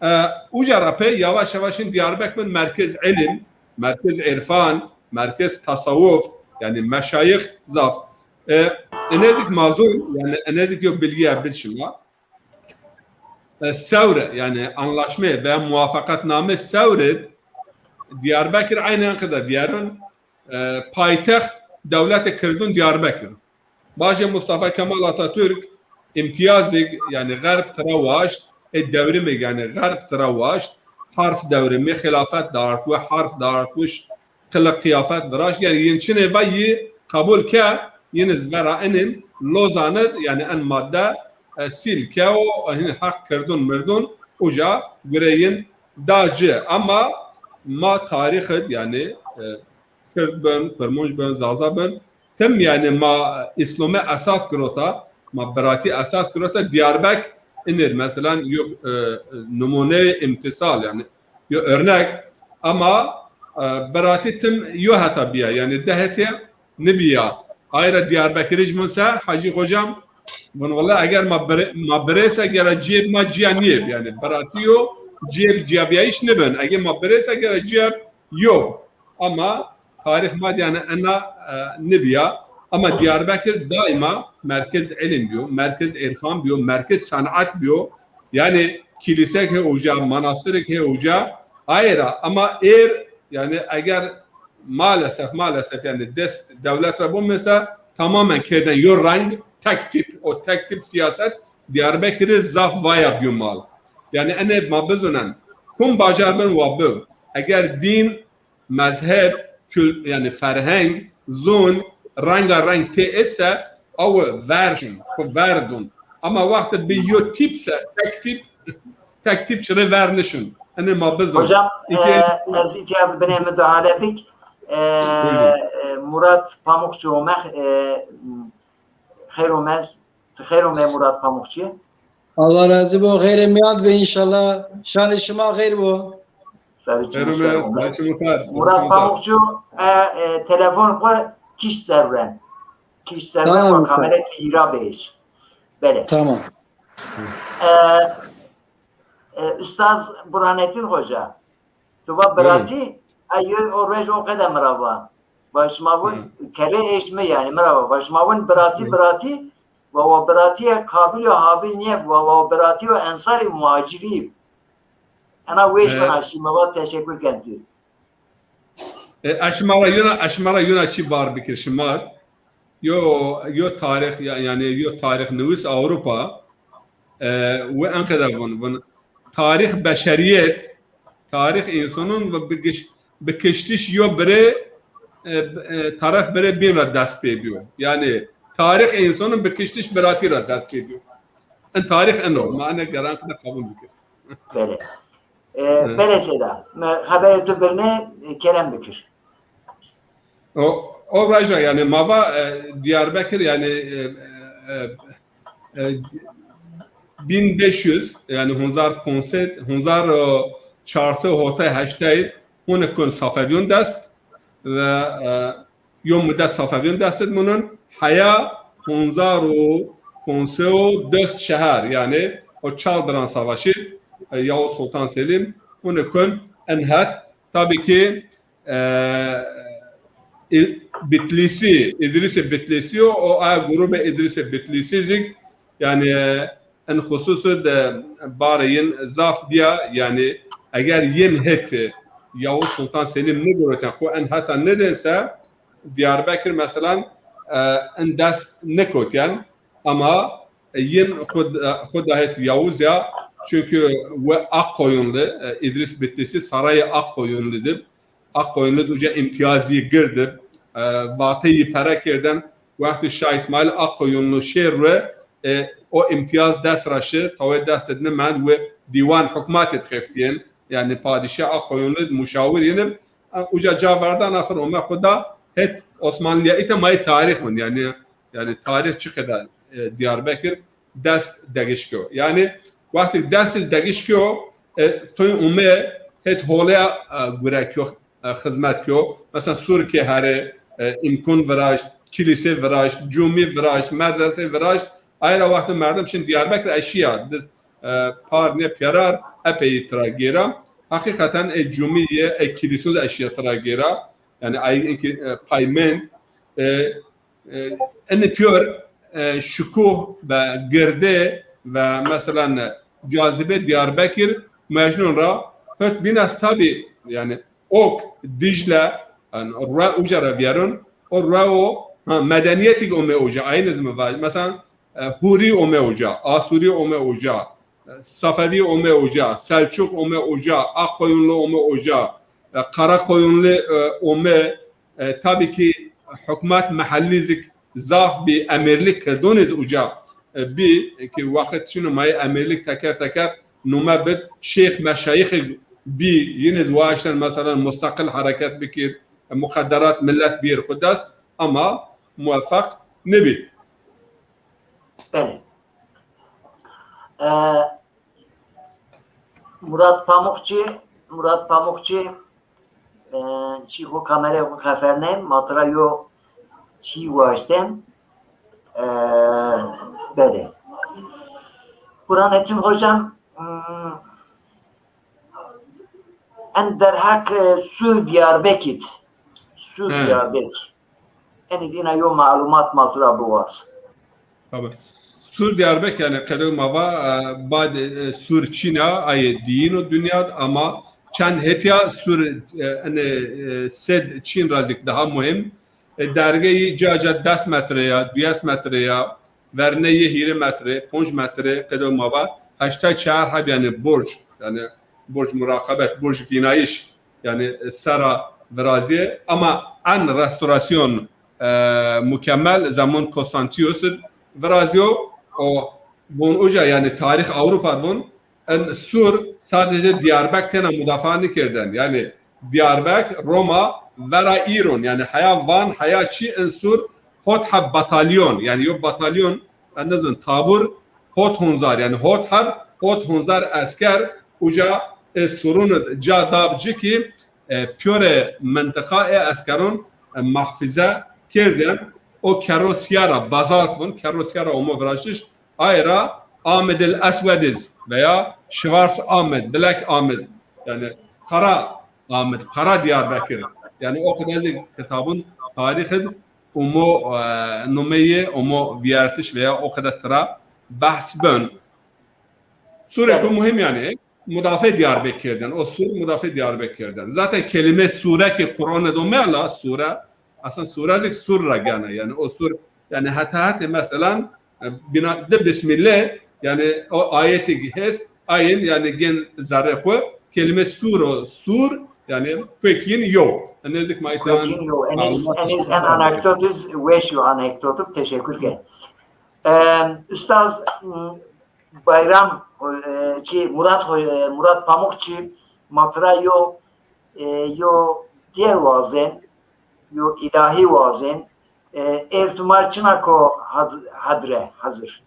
E, uca ra pê yavaş yavaş in Diyarbekir bin merkez îlim, merkez îrfan, merkez tasawuf, yanî meşayix zaf. E, enê zî mazûn, yanî enê zî yo bilgîye bid şima. E, Sewr, yanî anlaşme veya muvafaqetname Sewr id Diyarbekir eynî enqede vîyerin, e, paytext dewletê Kirdûn Diyarbekir. Bajê Mustafa Kemal Atatürk îmtîyazêk, yanî xerb tira waşt, ê dewrimêk, yanî xerb tira waşt, harf dewrimî, xilafet daxil we, harf daxil we, qiliq qiyafet viraşt. Yanî yin çinê va yî qebul ke, yin iz vera inin Lozan id, yanî en madde, e, sîl ke û hin heq Kirdûn Mirdûn uca gurê yin da ci. Ama ma tarîx id, yanî, e, Kird bin, Kurmanc bin, Zaza bin, tim yanî ma Îslomî esas girota, ma biratî esas girota, Diyarbek inir, meselan, yo, e, numûneyê îmtîsal, yanî yo örnek, ama, e, biratî tim yo heta bîya, yanî di hetê nibîya. Ayra Diyarbekirij vûn se, Hacî Hocam, vûn wele eger ma bire-, ma birêse gera ciyê ma ciya nîyê, yanî biratî yo, ciyê ciyabîyayîş nibin. Eger ma birêse gera ciyê yo. Ama tarîx ma de yanî ena, e, nibîya. Ama Diyarbekir daîma merkez îlim bîyo, merkez îrfan bîyo, merkez sanat bîyo. Yanî kilîsek hê uca, manastirek hê uca, aye ra. Ama êr, yanî eger maalesef, maalesef yanî dest dewlet ra bûn mesela tamamen kêrden yo reng, tek tîp, o tek tîp siyaset Diyarbekirî zaf vaya bîyo mal. Yanî enê ma bizûnen, kum bajar bin wa bi. Eger dîn, mezheb, kül-, yanî ferheng, zûn, renga reng tê esse, awe ver şin, xwu ver dûn. Ama wextê bi yo tîp se, tek tîp, tek tîp çirê ver nişin. Enê ma bizûn. Hocam, e, ez îtya binê mi duale bik. E, e, Murat Pamukçu omex, e, xeyr omez, xeyr ome Murat Pamukçu. Allah razî bo, xeyrê mîyan de be înşallah. Şanê şima xeyr bo. Serê çimû ser ome. Murat Pamukçu, e, e, telefon xwu kişt ser ren. Kişt ser ren, kamera kî hîra bêş. Belê. Tamam. E, e, Ustaz Burhanettin Hoca, tu va biratî, e, yo, o ruej o qede mi ra va. Va şima vûn kerê êş mi yanî mi ra va. Va şima vûn biratî, biratî, va, va biratîye Kabil û Habil nîye, va, va biratî yo ensarî muhacirî. Ena wêş vana şima va teşekur ken tu. E, ez şima ra yona, ez şima ra yona çî bar bikir şima. Yo, yo tarîx, ya-, yanî yo tarîxnivîs Ewropa, e, wi enqede vûn, vûn tarîx beşerîyet, tarîx însanûn ve bi giş-, bi kiştiş yo birê, e, e, taraf birê bîn ra dest pê bîyo. Yanî tarîx însanûn bi kiştiş biratî ra dest pê bîyo. In tarîx ino, ma ene geran qede qebul bikir. Belê. E, belê seyda. Mi xeberê tu birne, e, kerem bikir. O, o raja yanî ma va, e, Diyarbekir yanî, e, e, e, bin beş yüz, yanî hezar ponc sed, hezar çar sed hotay heştay, hûn kun Safevîyon dest ve, e, yo mudet Safevîyon dest id munun, heya honzar û ponc sey û des şeher, yanî o çar diran savaşî, e, Yavuz Sultan Selim, hûn kon en het, tabî ki, e, İ-, Bitlîsî, Îdrîsê Bitlîsî yo, o aya grûbê Îdrîsê Bitlîsî zî, yanî, e, en xususî de barê yin zaf bîya, yanî, eger yin het Yavuz Sultan Selim nêgurotên xwu en heta nêdên se, Diyarbekir, meselan, e, en dest nêkotyen, ama, e, yin xwu, e, xwu da het Yavuz ya, çunkî we Akkoyunlu, e, Îdrîs Bitlîsî sarayê Akkoyunlu di, Akkoyunlu di uca îmtîyaz yî gird ib, e, vateyî pere kêrden, wextî Şah Îsmaîl Akkoyunlu şêr ru, e, o îmtîyaz dest ra şi, tawê dest id nimend, wi dîwan hukmatî di xeftîyên, yanî padîşah Akkoyunlu di muşawir yin ib, e, uca ca verdan axir ome xwu da het Osmanlîya. Îta mayê tarîx vûn, yanî, yanî tarîx çi qeda, e, Diyarbekir dest degiş keo. Yanî wextî dest degiş keo, e, toy ume het holeya, e, gure keo, e, xizmet keo. Mesela Surkê herê, e, îmkun viraşt, kilîse viraşt, cumî viraşt, medrese viraşt. Ayra wextî merdim şin Diyarbekir eşîya, di, e, par nê pîyerar epey tira gêra. Heqîqeten e cumî yê, e kilîsun eşîya tira gêra. Yanî ay inkî, e, pay mend. E, E, enê pîyor, e, şikuh ve girde ve meselan, e, cazibe Diyarbekir Mecnun ra hot bîn est tabî, yanî ok, Dicle, yanî rue uca ra vîyerun, o rue o, ha, medenîyetî ki ome uca, aynî zî mi vaj. Meselan, e, Hurî ome uca, Asûrî ome uca, Safevî ome uca, Selçuk ome uca, Akkoyunlu ome uca, e, Karakoyunlu, e, ome, e, tabî ki hukmat mehellî zik zaf bî, emîrlik kirdonî zi uca, e, bî, ki wexit çin o mayê emîrlik teker teker nume bid, şêx meşayîxî bî, yînî zi waşten meselan mustaqil hereket bikir, e, muqedderat milet bîr xwu dest, ama muweffeq nibî. Belê. E, Murat Pamukçî, Murat Pamukçî, e, çî xo kamerayê xo xefernê, ma tira yo çî waştên. E, belê. Burhanettin hocam, hmm, en derheq, e, Sûr Diyarbekir. Sûr Diyarbekir. Enî dîna yo malumat ma tu ra biwaz. Tabii. Sûr Diyarbekir, yanî qedew ma va, e, bad, e, Sûr Çîn a, ayê dîyin o dinya, ama çend hetya Sûr, e, enê, e, sed Çîn ra zik daha muhîm. E, dergeyî ca ca des metre ya, duyes metre ya, verneyê hîrê metre, ponc metre, qedew ma va, heştay çar heb, yanî borc, yanî borc muraqebet, borc bînayîş, yanî, e, sera virazîye, ama en restorasyon, e, mukemmel zemun Konstantius id virazîyo. O vûn uca, yanî tarîx Ewropa vûn, en Sûr sadece Diyarbek têna mudafaa nêkerdên. Yanî Diyarbek, Roma, vera Îron, yanî heya Van, heya çî, en Sûr hot heb batalyon, yanî yo batalyon, ez nizin, tabur, hot honzar, yanî hot heb, hot honzar esker uca, e, Sûrun id ca dab ci ki, e, pîyorê mintiqa ê eskeron, e, mahfize kerdên. O kerrosîya ra, bazalt vûn, kerrosîya ra omo viraştiş, aye ra Ahmed el Eswed iz veya Schwarz Ahmed, Black Ahmed, yanî Qara Ahmed, Qara Diyarbekir. Yanî o qede zî kitabun tarîx id umo, e, numeyê umo vîyertiş veya o qede tira behs ben. Sûrê ku muhîm yanî, mudafê Diyarbekir kerdên. O sûr mudafê Diyarbekir kerdên. Zaten kelîme sûre ki Quran id ome la, sûre, aslında sûre zik sûr ra gena. Yanî o sûr, yanî heta hetê meselan, e, bîna di bismîlle, yanî o ayetî ki hest, ayin, yanî gen zerrê xwu, kelîme sûr o, sûr, yanî pekîn yo. Nêzik ma îtan. Pekîn yo. Eniz, eniz en anekdot iz weş yo, anekdot iz teşekkür ke. Em, Ustaz, m, Bayram, e, çi, Murat, e, Murat Pamukçî, ma tira yo, e, yo dîyar wazên, yo îlahî wazên, e, êr tu mar çina ko haz-, hadre, hazir.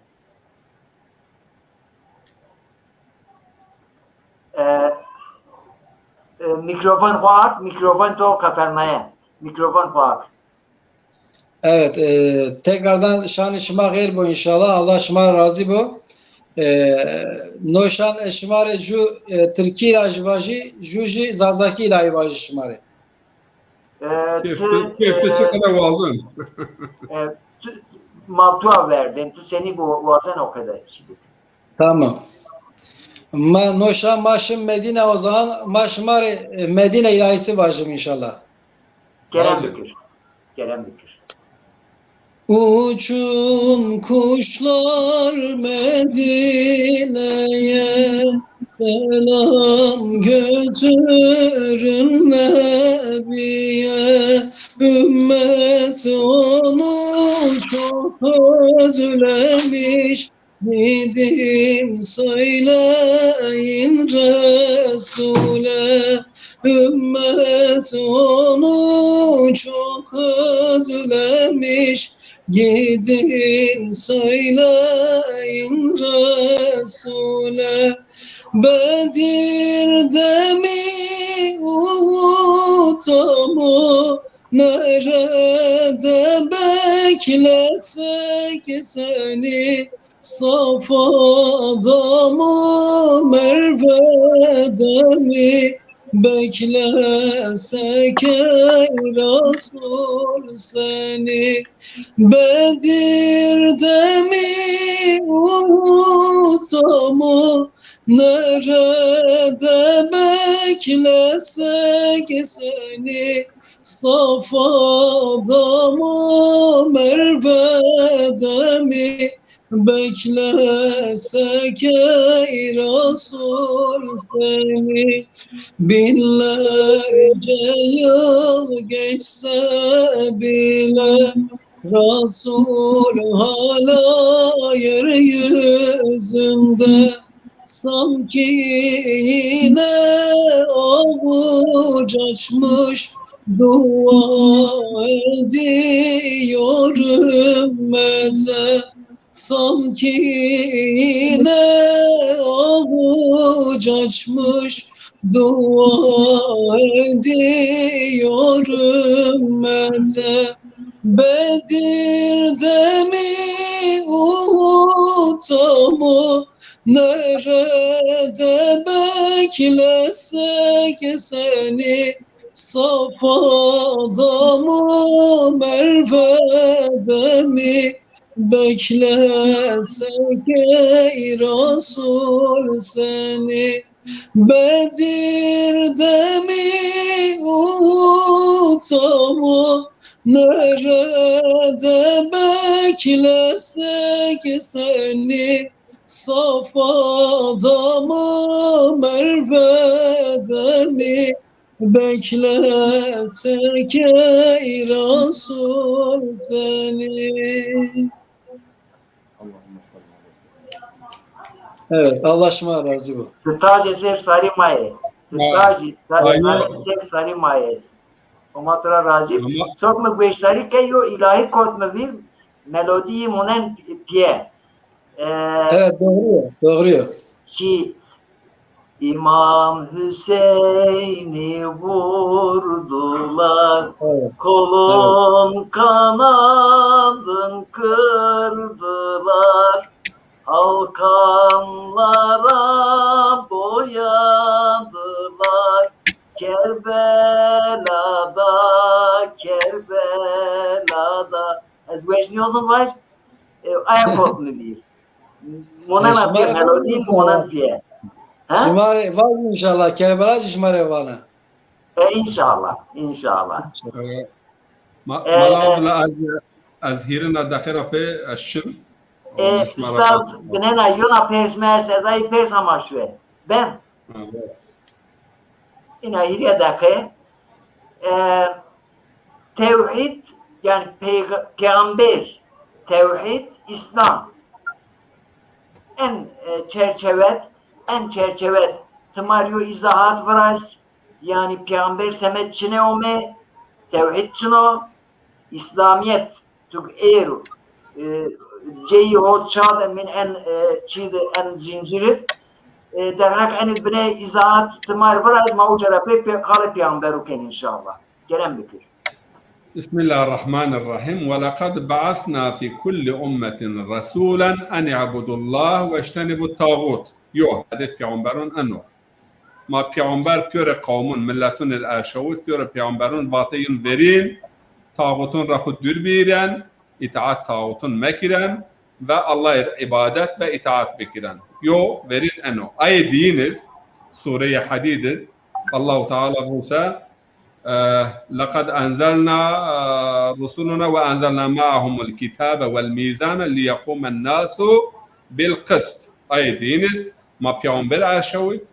E, e, mîkrofon xo ak, mîkrofon to qefernaye. Mîkrofon xo ak. Evet, e, tekrardan şanê şima xêr bo înşallah. Allah şima ra razî bo. E, no şan ez şima rê ju, e, Tirkî ra jî vajî, ju jî Zazakî ra yî vajî şima rê. E, Kêf tu, tu, kêf tu e, çiqine wazin. E, tu, ma tu a verdên, tu senî bu wazen o kadar. Tamam. Ma no şan ma şim Medîne o zaman, ma şima rê, e, Medîne îlahîsî vajim înşallah. Kerem bikir. Kerem bikir. Uçun kuşlar Medine'ye, selam götürün Nebiye. Ümmet onu çok özlemiş, gidin söyleyin Resul'e. Ümmet onu çok özlemiş, gidin söyleyin Resul'e. Bedir'de mi, Uhud'da mı, nerede beklesek seni? Safa'da mı, Merve'de mi, beklesek ey Resul seni? Bedir'de mi, Uhud'da mı, nerede beklesek seni? Safa'da mı, Merve'de mi, beklesek ey Resul seni? Binlerce yıl geçse bile, Resul hala yeryüzünde. Sanki yine avuç açmış dua ediyor ümmete. Sanki yine avuç açmış dua ediyor ümmete. Bedir'de mi, Uhud'da mı, nerede beklesek seni? Safa'da mı, Merve'de mi, beklesek ey Resul seni? Bedir'de mi, Uhud'da mı, nerede beklesek seni? Safa'da mı, Merve'de mi, beklesek ey Resul seni? Evet, Allah şima razî bo. Tu tacê ser sarî ma yê. Tu tacê ser sarî ma yê. Homa tu ra razî. Çok mi gueşdarî ke yo îlahî kot mi vîr, melodîyî monen piye. E, Evet, doğru ya, doğru ya. Ki İmam Hüseyin'i vurdular, Evet, kolun kanadın kırdılar, halkanlara boyadılar. Kerbela'da, Kerbela'da. Ez weş niyozun var. E, aya kot mi bir. Monen E, şima apiye, rê melodî vajî monen inşallah. Piye. Ha? Şima rê vajî inşallah, Kerbela jî şima rê vana. E, inşallah, inşallah. E, ma-, E, Mala Abdullah, ez, ez hîrina deqe ra pê ez şim. E, Ustaz, binena yona pers mi est, ez ay pers ama şuwe. Ben. Ha, evet. Ina hîrê deqe. E, Tewhîd, yani peyg-, peygamber, tewhîd, İslam. En, e, çerçevet, en çerçevet. Ti ma rê yo izahat viraz, yani peygamber semed çine ome, tewhîd çino, İslamiyet, tuk êr, e, ceyî ho ça de min en, e, çî de en zincîr id, e, derheq enî bine izahat ti ma rê viraz, ma uca ra pê, pê qalê peygamberu ken inşallah. Kerem bikir. Bismillahirrahmanirrahim. Ve lekad ba'asna fi kulli ummetin rasulen en i'budullaha ve ijtenibut tağut. Yo, hedef peyxamberon eno. Ma peyxamber piyore qawmun, milleton ir erşawit, piyore peyxamberon vatê yun verîn, tağutun ra xu dûr bîren, îtaat tağutun mekiren ve Allah ir îbadet ve îtaat bikiren. Yo, verîn eno. Ayê diyîn iz, Sureyê Hadîd iz, Allahu Teala vun se, e, "Lekad enzelna, e, rusuluna ve enzelna ma'ahumul kitabe vel mîzane liyequmen nasu bil qist." Ayê diyîn iz, ma peyxamber erşawit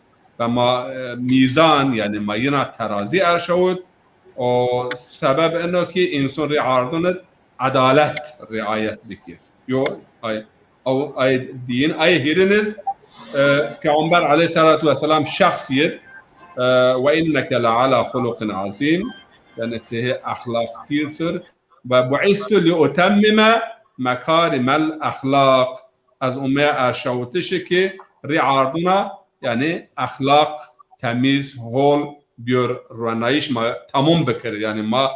ve ma, e, mîzan, yanî ma yina terazî erşawit. O sebeb eno ki înson rî ardun id edalet riayet bikir. Yo, ay, aw, ay diyîn, ay hîrin iz, e, Peyxamber aleyhissalatu vesselam şexs yid, e, "Ve inneke le ala xuluqin azîm." Yanî ti hê exlaq pîr sir. "Ve bu'istu li utemmime mekarimel exlaq." Ez umeya erşawitişi ki rî arduna, yanî exlaq temîz, hol, biyor ronayîş ma tamom bikir. Yanî ma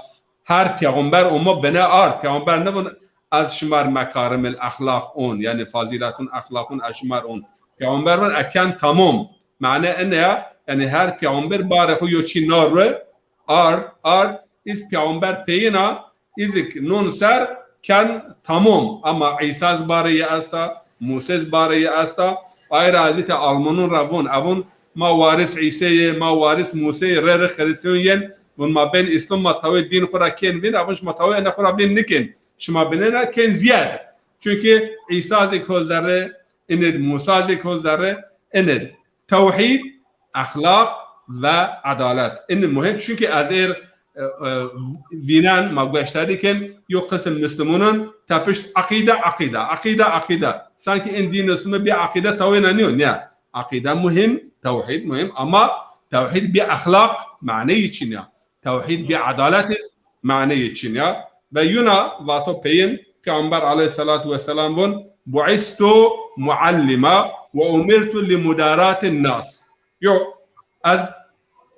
her peyxamber umo bine ard. Peyxamber nivun ez şima r mekarimil exlaq on, yanî fazîletun exlaqun ez şima r on. Peyxamber vun eken tamom. Mane ene ya, yanî her peyxamber barê xu yo çî na ru, ard, ard, iz peyxamber peyîna, îzik nun ser ken tamom. Ama Îsa iz barê yi esta, Muse iz barê yi esta. Ay ra ez îta Almanun ra vun, evun ma waris Îsê yê, ma waris Muse yê, rê rê Xirîstîyon yên, vun ma bên Îslam, ma tawê dîn xu ra kên vîn, evun şima tawê ene xu ra vîn nikên. Şima binêna kên zîyade. Çunkî Îsa zî ko zerrê inid, Musa zî ko zerrê inid. Tewhîd, exlaq ve edalet. Ini muhîm, çunkî ez êr, e, e, vînen, ma gueştarî kên, yo qisim muslimunan tepişt eqîde, eqîde, eqîde, eqîde. Sankî in dîn Îslamî bî eqîde tawêna nîyo, nîya. Eqîde muhîm, tewhîd muhîm, ama tewhîd bî exlaq maneyî çin ya. Tewhîd bî edalet iz maneyê çin ya. Ve yuna vato peyin, Peyxamber aleyhissalatu vesselam vun, "Bu'istu muallima ve umirtu li mudaratin nas." Yo, ez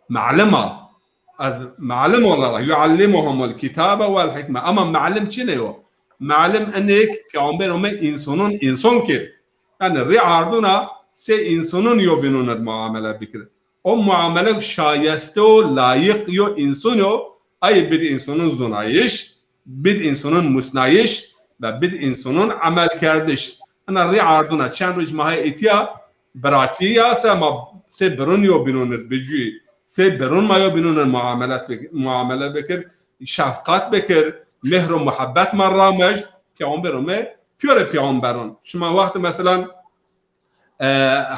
malim a. Ez malim olarak, "Yuallimuhumul kitabe vel hikme." Ama malim çine yo? Malim enek Peyxamber ome insanın insan kir. Yanî rî arduna sey insanın yo binunir muamele bikir. O muamele şayeste û layîq yo însan o, ay bid însanun zonayîş, bid însanun musnayîş ve bid însanun emelkerdiş. Ina rî arduna çend roj ma hay îtya biratî ya se ma sê birun yo bînunir bicûyî, sê birun ma yo bînunir muamelet bik-, muamele bikir, şefqat bikir, mehr û muhebbet ma ramej, peyxamber ome, pîyorê peyxamberun. Şima wextî meselan, E,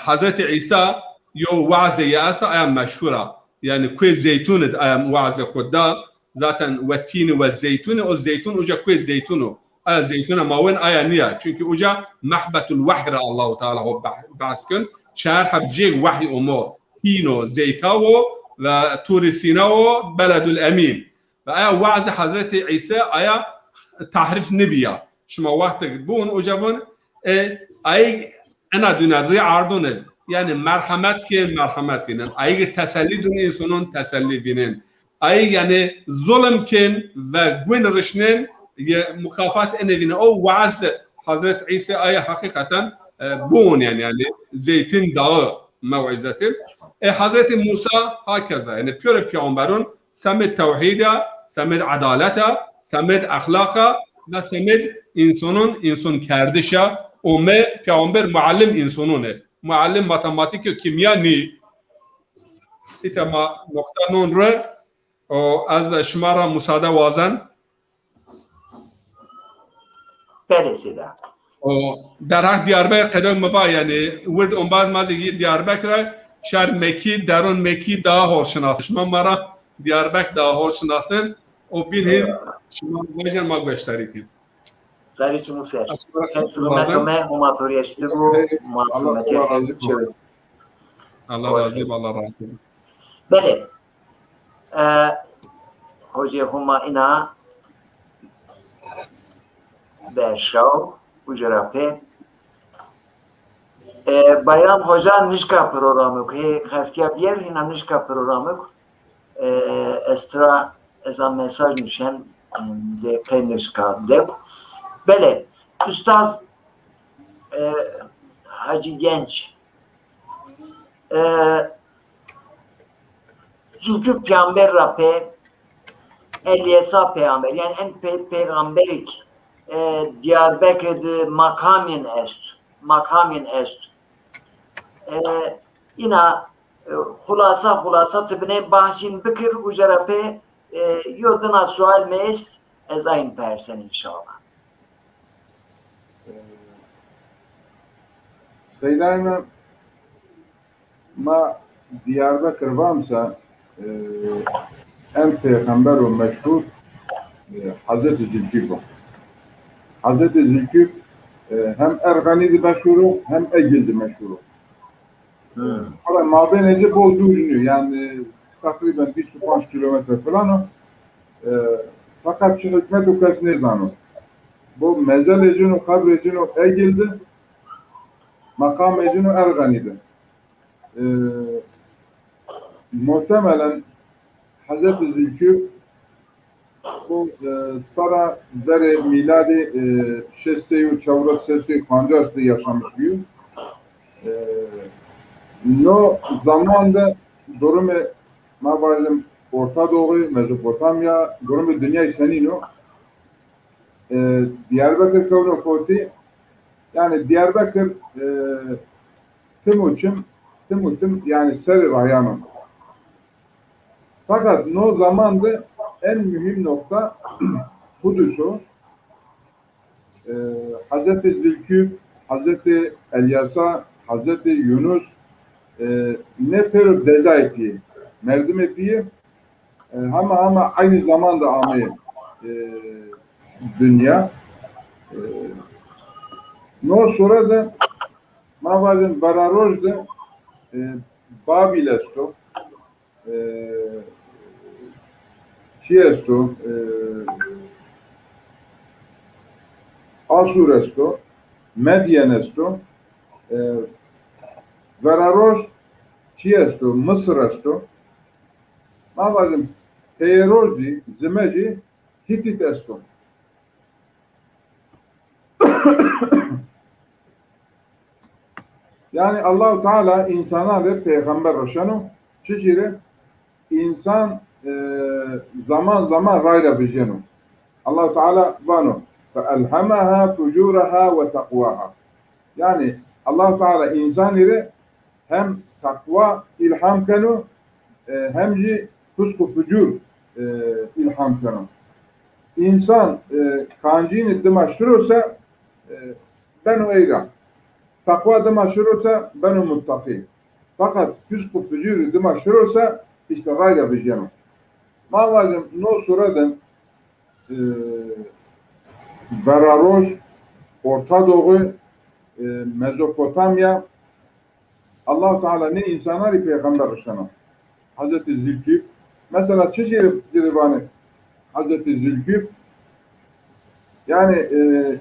Hezretî Îsa yo wazê yi esta, aya meşhur a. Yanî Kuê Zeytun id aya wazê xwu da. Zaten "Ve tîni ve zeytuni", o zeytun uca Kuê Zeytun o. Aya zeytuna ma wen aya nîya. Çunkî uca mehbetul wehy ra Allahu Teala ho beh-, behs kun. Çar heb cêg wehy omo. Tîn o, zeyta wo ve Turî Sîna wo, Beledul Emîn. Ve aya wazê Hezretî Îsa aya tahrîf nibîya. Şima wextek bûn, uca vun, e, ayîg ena dûna rî ardûn id. Yanî merhemet kên, merhemet vînin. Ayîg tesellî dûn însanûn, tesellî vînin. Ayîg yanî zulm kên ve gwin rişnên, ye mukafat ene vînin. O waz Hezret Îsa aya heqîqeten, e, bûn yanî, yanî Zeytîn Dağı mewîzesi. E, Hezretî Musa hakeza, yanî pîyorê peyxamberûn, semêd tewhîd a, semêd edalet a, semêd exlaq a ve semêd însanûn însan kerdiş a. Ome peyxamber muallim însanûn ê. Muallim matematîk û kîmya nî. Îta ma noqta non ri, o ez şima ra musade wazen. Belê sêda. O derheq Diyarbekir qedew mi va, yanî wird ombaz ma zî Diyarbekir a, şar Mekî, derûn Mekî daha hol şinasnin. Şima ma ra Diyarbekir daha hol şinasnin. O bîn hîn şima vajin ma gueştarî kî. Serî çimû ser. Ez şima ra xeylê wazen. Hurmet ome, homa to rî eşitî bû, ma hurmetî xeylê çewê. Allah razî bo, Allah razî bo. Belê. E, hocê Homa îna berşaw, uca ra pê. E, Bayram Hoca nişka programik, hê xeftîya bîyer hîna nişka programik. E, ez tira, ez a mesaj nuşen, Em, de qey nişka de. Belê, Ustaz, e, Hacı Genç, e, Zülküf peyamber ra pê, Elyesa peyamber, yanî en pê-, peygamberik, e, Diyarbekir de makamên est, makamên est. E, îna, e, xulasa, xulasa ti binê bahsîn bikir, uca ra pê, e, yo dina sual mi est, ez ayn persen înşallah. Seydayê mi, ma Diyarbekir vamse, e, en pêxembero meşhur, e, Hezretî Zülküf o. Hezretî Zülküf, e, hem Erxenî de meşhur o, hem Egil de meşhur o. Hı. Ama mabênê ci bol dûr nîyo. Yanî teqrîben vîst û panc kîlometre filan o. E, feqet çi hikmet o kes nêzano. Bo mezelê cin û qebrê cin o Egil de, meqamê cin o Erxenî de. E, muhtemelen Hezretî Zülküf bu, e, sera verê mîladî, e, şeş sey û çewres, şeş sey û pancas de yaşamış bîyo. E, no zaman de durumê, ma vajim, Orta Doğu, Mezopotamya, durumê dinyayî senîn o. E, Diyarbekir kewno kotî, yanî Diyarbekir, e, tim û çim, tim û tim, yanî serê rayan o. Fakat no zaman de en muhîm nokta Qudus o. E, Hezretî Zülküf, Hezretî Elyasa, Hezretî Yunus, e, nê pêro dezayê pîyê, merdimê pîyê, e, hema hema eynî zaman de ameyê, e, dinya. E, no sure de ma vajin veraroj de, e, Babil esto, e, çi esto, e, Asur esto, Medyen esto, e, veraroj çi esto, Misir esto. Ma vajin peyeroj zî, zimecî Hîtît esto. Yanî Allahu Teala însanan rê peyxember roşeno. Çiçî rê? Însan, e, zaman zaman ray ra vijyeno. Allahu Teala vano, "Fe elhemaha fucuraha ve taqwaha." Yanî Allahu Teala însanî rê hem taqwa îlham keno, e, hem jî fisk û fucur, e, îlham keno. Însan, e, kancînî dima şiro se, e, beno ey ra. Taqwa dima şiro se beno muttaqî. Feqet fisk û fucurî dima şiro se îşte ray ra vijyeno. Ma vajim no sure de, e, veraroj, Orta Doğu, e, Mezopotamya, Allah Teala nê însanan rê peyxember rişeno. Hezretî Zülküf. Mesela çi ci rê, ci rê vanê Hezretî Zülküf? Yanî, e,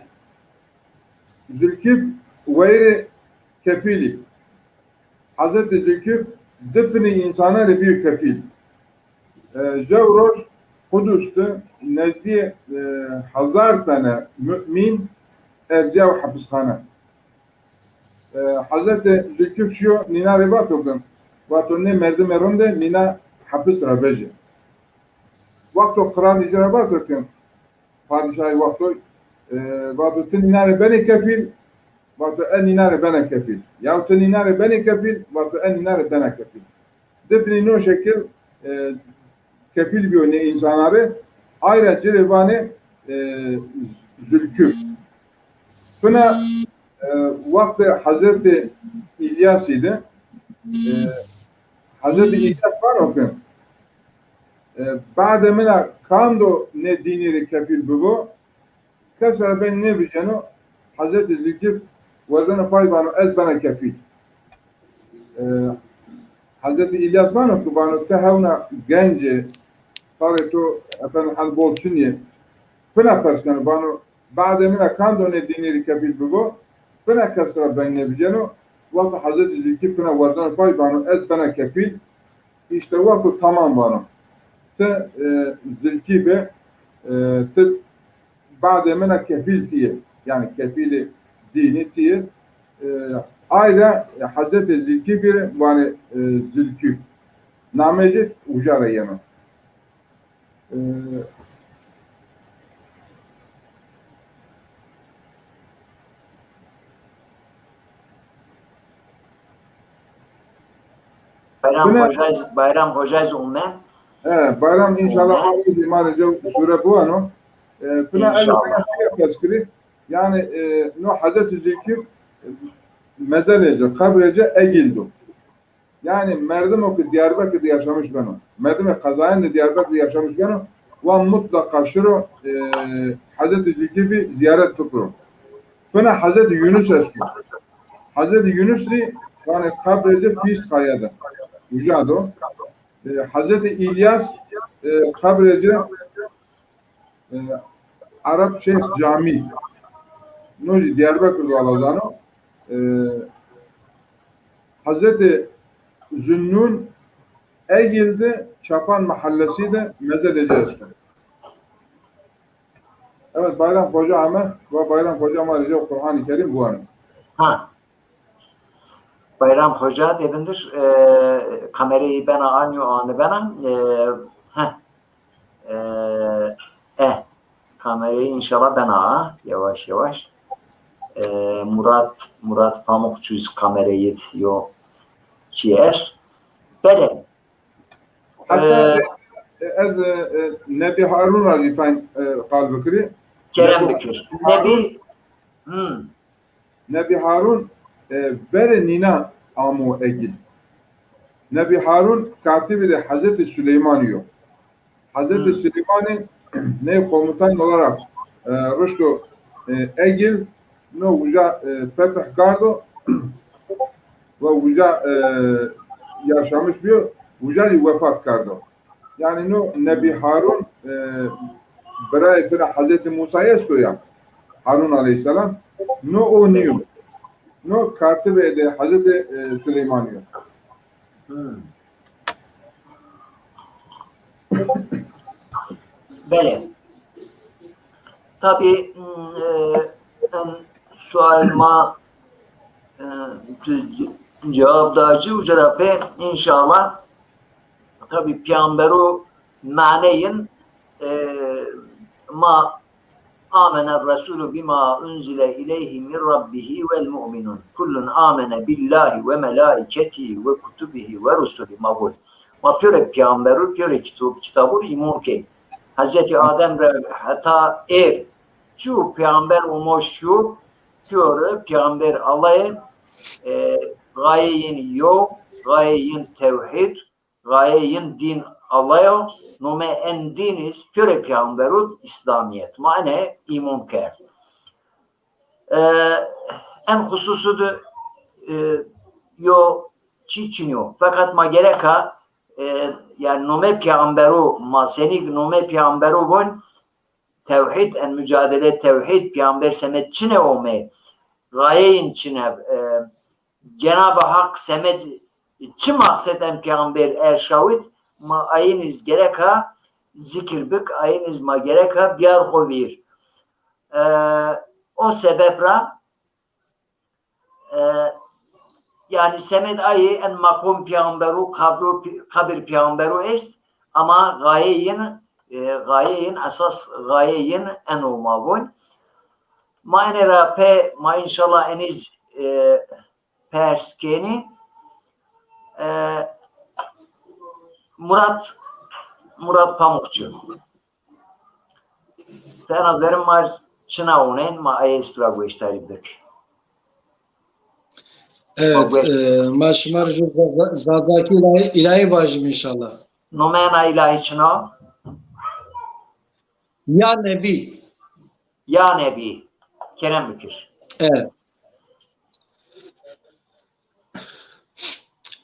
Zülküf weyirê kefîlî. Hezretî Zülküf di finî însanan rê bîyo kefîl. E, jew roj Qudus de nezdîyê, e, hezar tene mumîn erzîyaw hepisxane. E, Hezretî Zülküf şîyo nîna rê vato ke, vato nê merdimê rind ê nîna hepis ra vejê. Wexto qiralî ci ra vato ke, padîşahî wexto, e, vato ti nîna rê benê kefîl, vato ez nîna rê bena kefîl. Yaw ti nîna rê benê kefîl, vato ez nîna rê bena kefîl. Di finî no şekil, e, kefîl bîyo nê însanan rê, ay ra ci rê vanê, e, Zülküf. Fina, e, wextê Hezretî Îlyasî de, e, Hezretî Îlyas vano ke, e, badê min a kando nê dînî rê kefîl bibo, kes ra veng nêvijyeno, Hezretî Zilkif werzeno pay vano, ez bena kefîl. E, Hezretî Îlyas vano ke, vano, ti hewna genc ê, karê to, efendim, hal bol çin yê. Fina pers keno, vano, badê min a kando nê dînî rê kefîl bibo, fina kes ra veng nêvijyeno, wexto Hezretî Zilkif fina werzeno pay vano, ez bena kefîl. Îşte wexto tamam vano. Ti, e, Zilkî bi, E, ti badê min a kefîl tîyê. Yanî kefîlê dînî tîyê. E, ay de Hezretî Zilkîfî rê vanê, e, Zilkîf. Nameyê ci uca ra yeno. E, Bayram Bine- Hoca, Bayram Hoca zî ome. He, Bayram înşallah Ome. Hafız îmanê ci sure biwano. E, fina ez İnşallah. Fina şîye pers kirî. Yanî, e, no Hezretî Zilkîf, e, mezelê ci, qebrê ci Egîl do. Yanî merdimo ke Diyarbekir de yaşamış beno, merdimê qezayan de Diyarbekir de yaşamış beno, wa mutlaqa şiro, e, Hezretî Zilkîfî ziyaret bikiro. Fina Hezretî Yunus esto. Hezretî Yunus zî, yanî qebrê ci Fîst Kaya de. Uca do. E, Hezretî İlyas, e, qebrê ci e, Arap Şeyh Camî. No jî Diyarbekir de alazano. E, Hezretî Zunnun Egîl de Çapan Mahallesî de mezelê ci esto. Evet, Bayram Hoca ame, wa Bayram Hoca ma rê ci Qur'anî Kerîm biwano. Ha. Bayram Hoca de vindir, e, kamerayı bena anyo anı bena, e, ha. E, e, kamerayı inşallah bena yavaş yavaş. E, Murat, Murat Pamukçu kamerayı yo çi est. Belê. Hatta, e, e, ez, e, e, Nebî Harun ra rîfan, e, qal bikirî. Kerem Nebî bikir. Harun, Nebî, hmm. Nebî Harun, e, verê nîna amo Egîl. Nebî Harun katibî de Hezretî Suleymanî yo. Hezretî Hmm. Suleymanî ney komutan olarak, e, rişto, e, Egîl, no uca, e, fetih kardo ve uca, e, yaşamış biyo, uca zî wefat kardo. Yanî no Nebî Harun, e, birayê bira Hezretî Musayî esto ya, Harun aleyhîsselam, no o nîyo. No katibê de Hezretî, e, Suleymanî yo. Hmm. Belê. Tabî, m, e, em sual ma, e, ce-, ce-, cewab da ci uca ra pê înşallah. Tabî peyamberu maneyin, e, ma amene Resulu bima unzile ileyhi min rabbihi vel mu'minun. Kullun amene billahi ve melaiketihi ve kutubihi ve rusuli. Ma gul. Ma pêro peyamberu, pêro kitab, kitabur îmon key. Hezretî Adem ra heta êr çu peyamber omo şu, pêro peyamber Allahê, e, gayeyên yo, gayeyên tewhîd, gayeyên dîn Allahî yo, nomê en dîn iz pêro peyamberud Îslamîyet. Ma ene îmon kerd. E, en xususu de, e, yo çî çin yo. Feqet ma gereka, e, yanî nomê peyamberu, ma senî nomê peyamberu von, tewhîd, en mucadele tewhîd, peyamber semed çine ome, gayeyên çine, e, Cenab-ı Hak semed çi maqsed en peyamber erşawit, ma ayin iz gereka zikir bik, ayin iz ma gereka biyar xo vîr. E, o sebeb ra, e, yanî semed ayê en maqom peyamberu, qabru, qabir peyamberu est, ama gayeyên, e, gayeyên esas gayeyên eno ma von. Ma ene ra pê, ma înşallah eniz, e, pers kenî. E, Murat, Murat Pamukçu. Tena derin ma çina onen, ma ayê ez tu ra gueştarî bik. Evet, ma gueş- e, ma şima rê ju Zaza-, Zazakî îlahî, îlahî vajim înşallah. Nomeyena îlahî çina? Ya Nebî. Ya Nebî. Kerem bikir. Evet.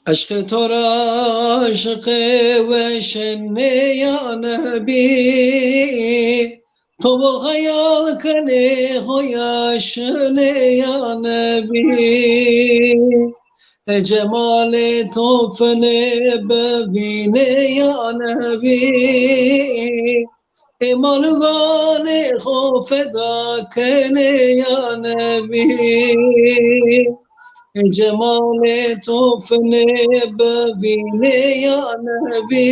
Eşqê to ra aşiqê weşenê ya Nebî, to bol xeyal kenê xo ya şinê ya Nebî. Ê cemalê to finê bivînê ya Nebî. Ê mal û ganê xo feda kenê ya Nebî. Ê cemalê to finê bivînê ya Nebî.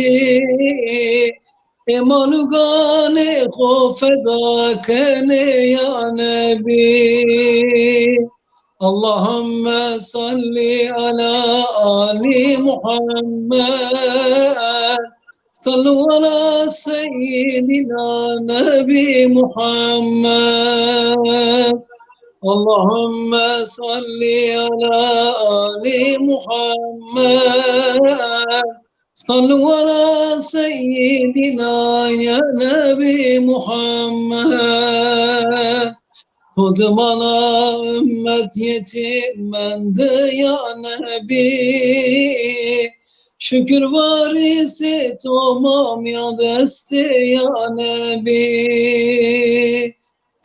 Ê mal û ganê xo feda kenê ya Nebî. Allahümme salli ala ali Muhammed. Sallu ala seyyidina Nebi Muhammed. Allahümme salli ala ali Muhammed. Sallu ala seyyidina ya Nebi Muhammed. Hodimana ümmet yetim mendi ya Nebi. Şükür varisê to ma mîyan destê ya Nebi.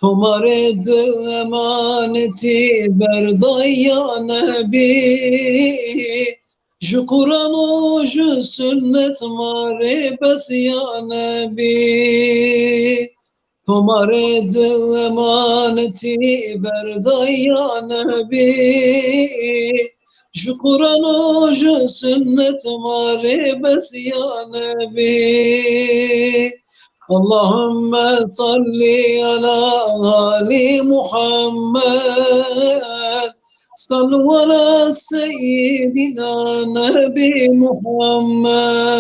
To ma rê di emanetî berday ya Nebi. Ji Quran û ji sunnet ma rê bes ya Nebî. To ma rê di emanetî verday ya Nebî. Ji Quran û ji sunnet ma rê bes ya Nebî. Allahümme salli ala ali Muhammed. Sallu ala seyyidina Nebi Muhammed.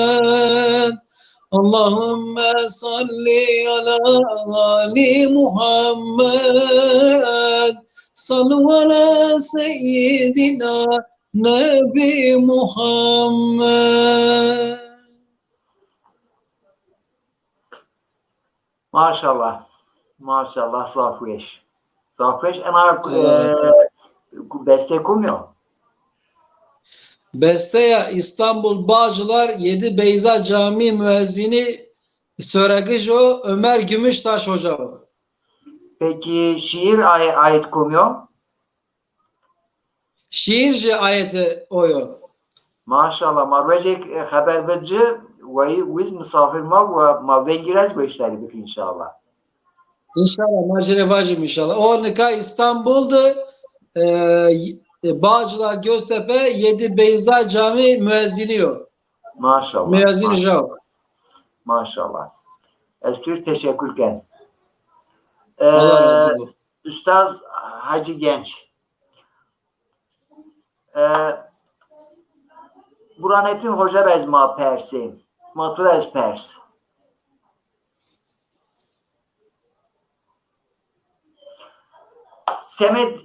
Allahümme salli ala ali Muhammed. Sallu ala seyyidina Nebi Muhammed. Maşallah. Maşallah, zaf weş. Zaf weş. Ena, e, bestê kom yo? Besteya İstanbul Bağcılar Yedi Beyza Camii müezzini, soregijo Ömer Gümüştaş hoca o. Peki şiir ay-, ait kom yo? Şiir jî ayetê o yo. Maşallah, ma rojêk, e, xeber bid ci, wayî wiz misafir ma, wa ma vengî ra zî goşdarî bik înşallah. Înşallah, ma ci rê vajîm înşallah. O nika Îstanbul de, e, e, Bağcılar Göztepe Yedi Beyza Camii müezzini yo. Maşallah. Müezzin maşallah. Jao. Maşallah. Ez tu rê teşekkür ken. Allah razı olsun. Üstaz Hacı Genç. E, Burhanettin Hoca ra ez ma persê. Ma tu ra ez pers. Semed,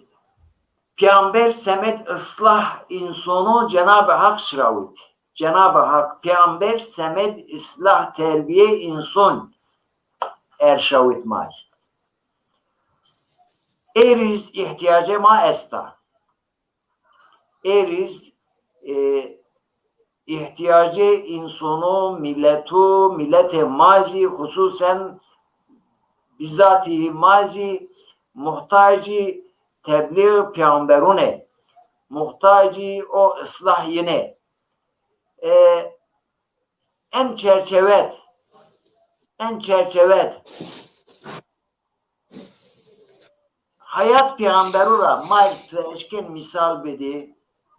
peyamber semed islah însono Cenab-ı Hak şirawit. Cenab-ı Hak peyamber semed islah terbiye înson erşawit ma. Ê rîz îhtîyacê ma esta. Ê rîz, e, îhtîyacê însono, mîleto, mîletê ma zî, xususen bizatî ma zî muhtacî teblîg peyamberûn ê. Muhtacî o islah yin ê. E, en çerçevet, en çerçevet Hayat peyamberû ra ma tu eşkên mîsal bidî,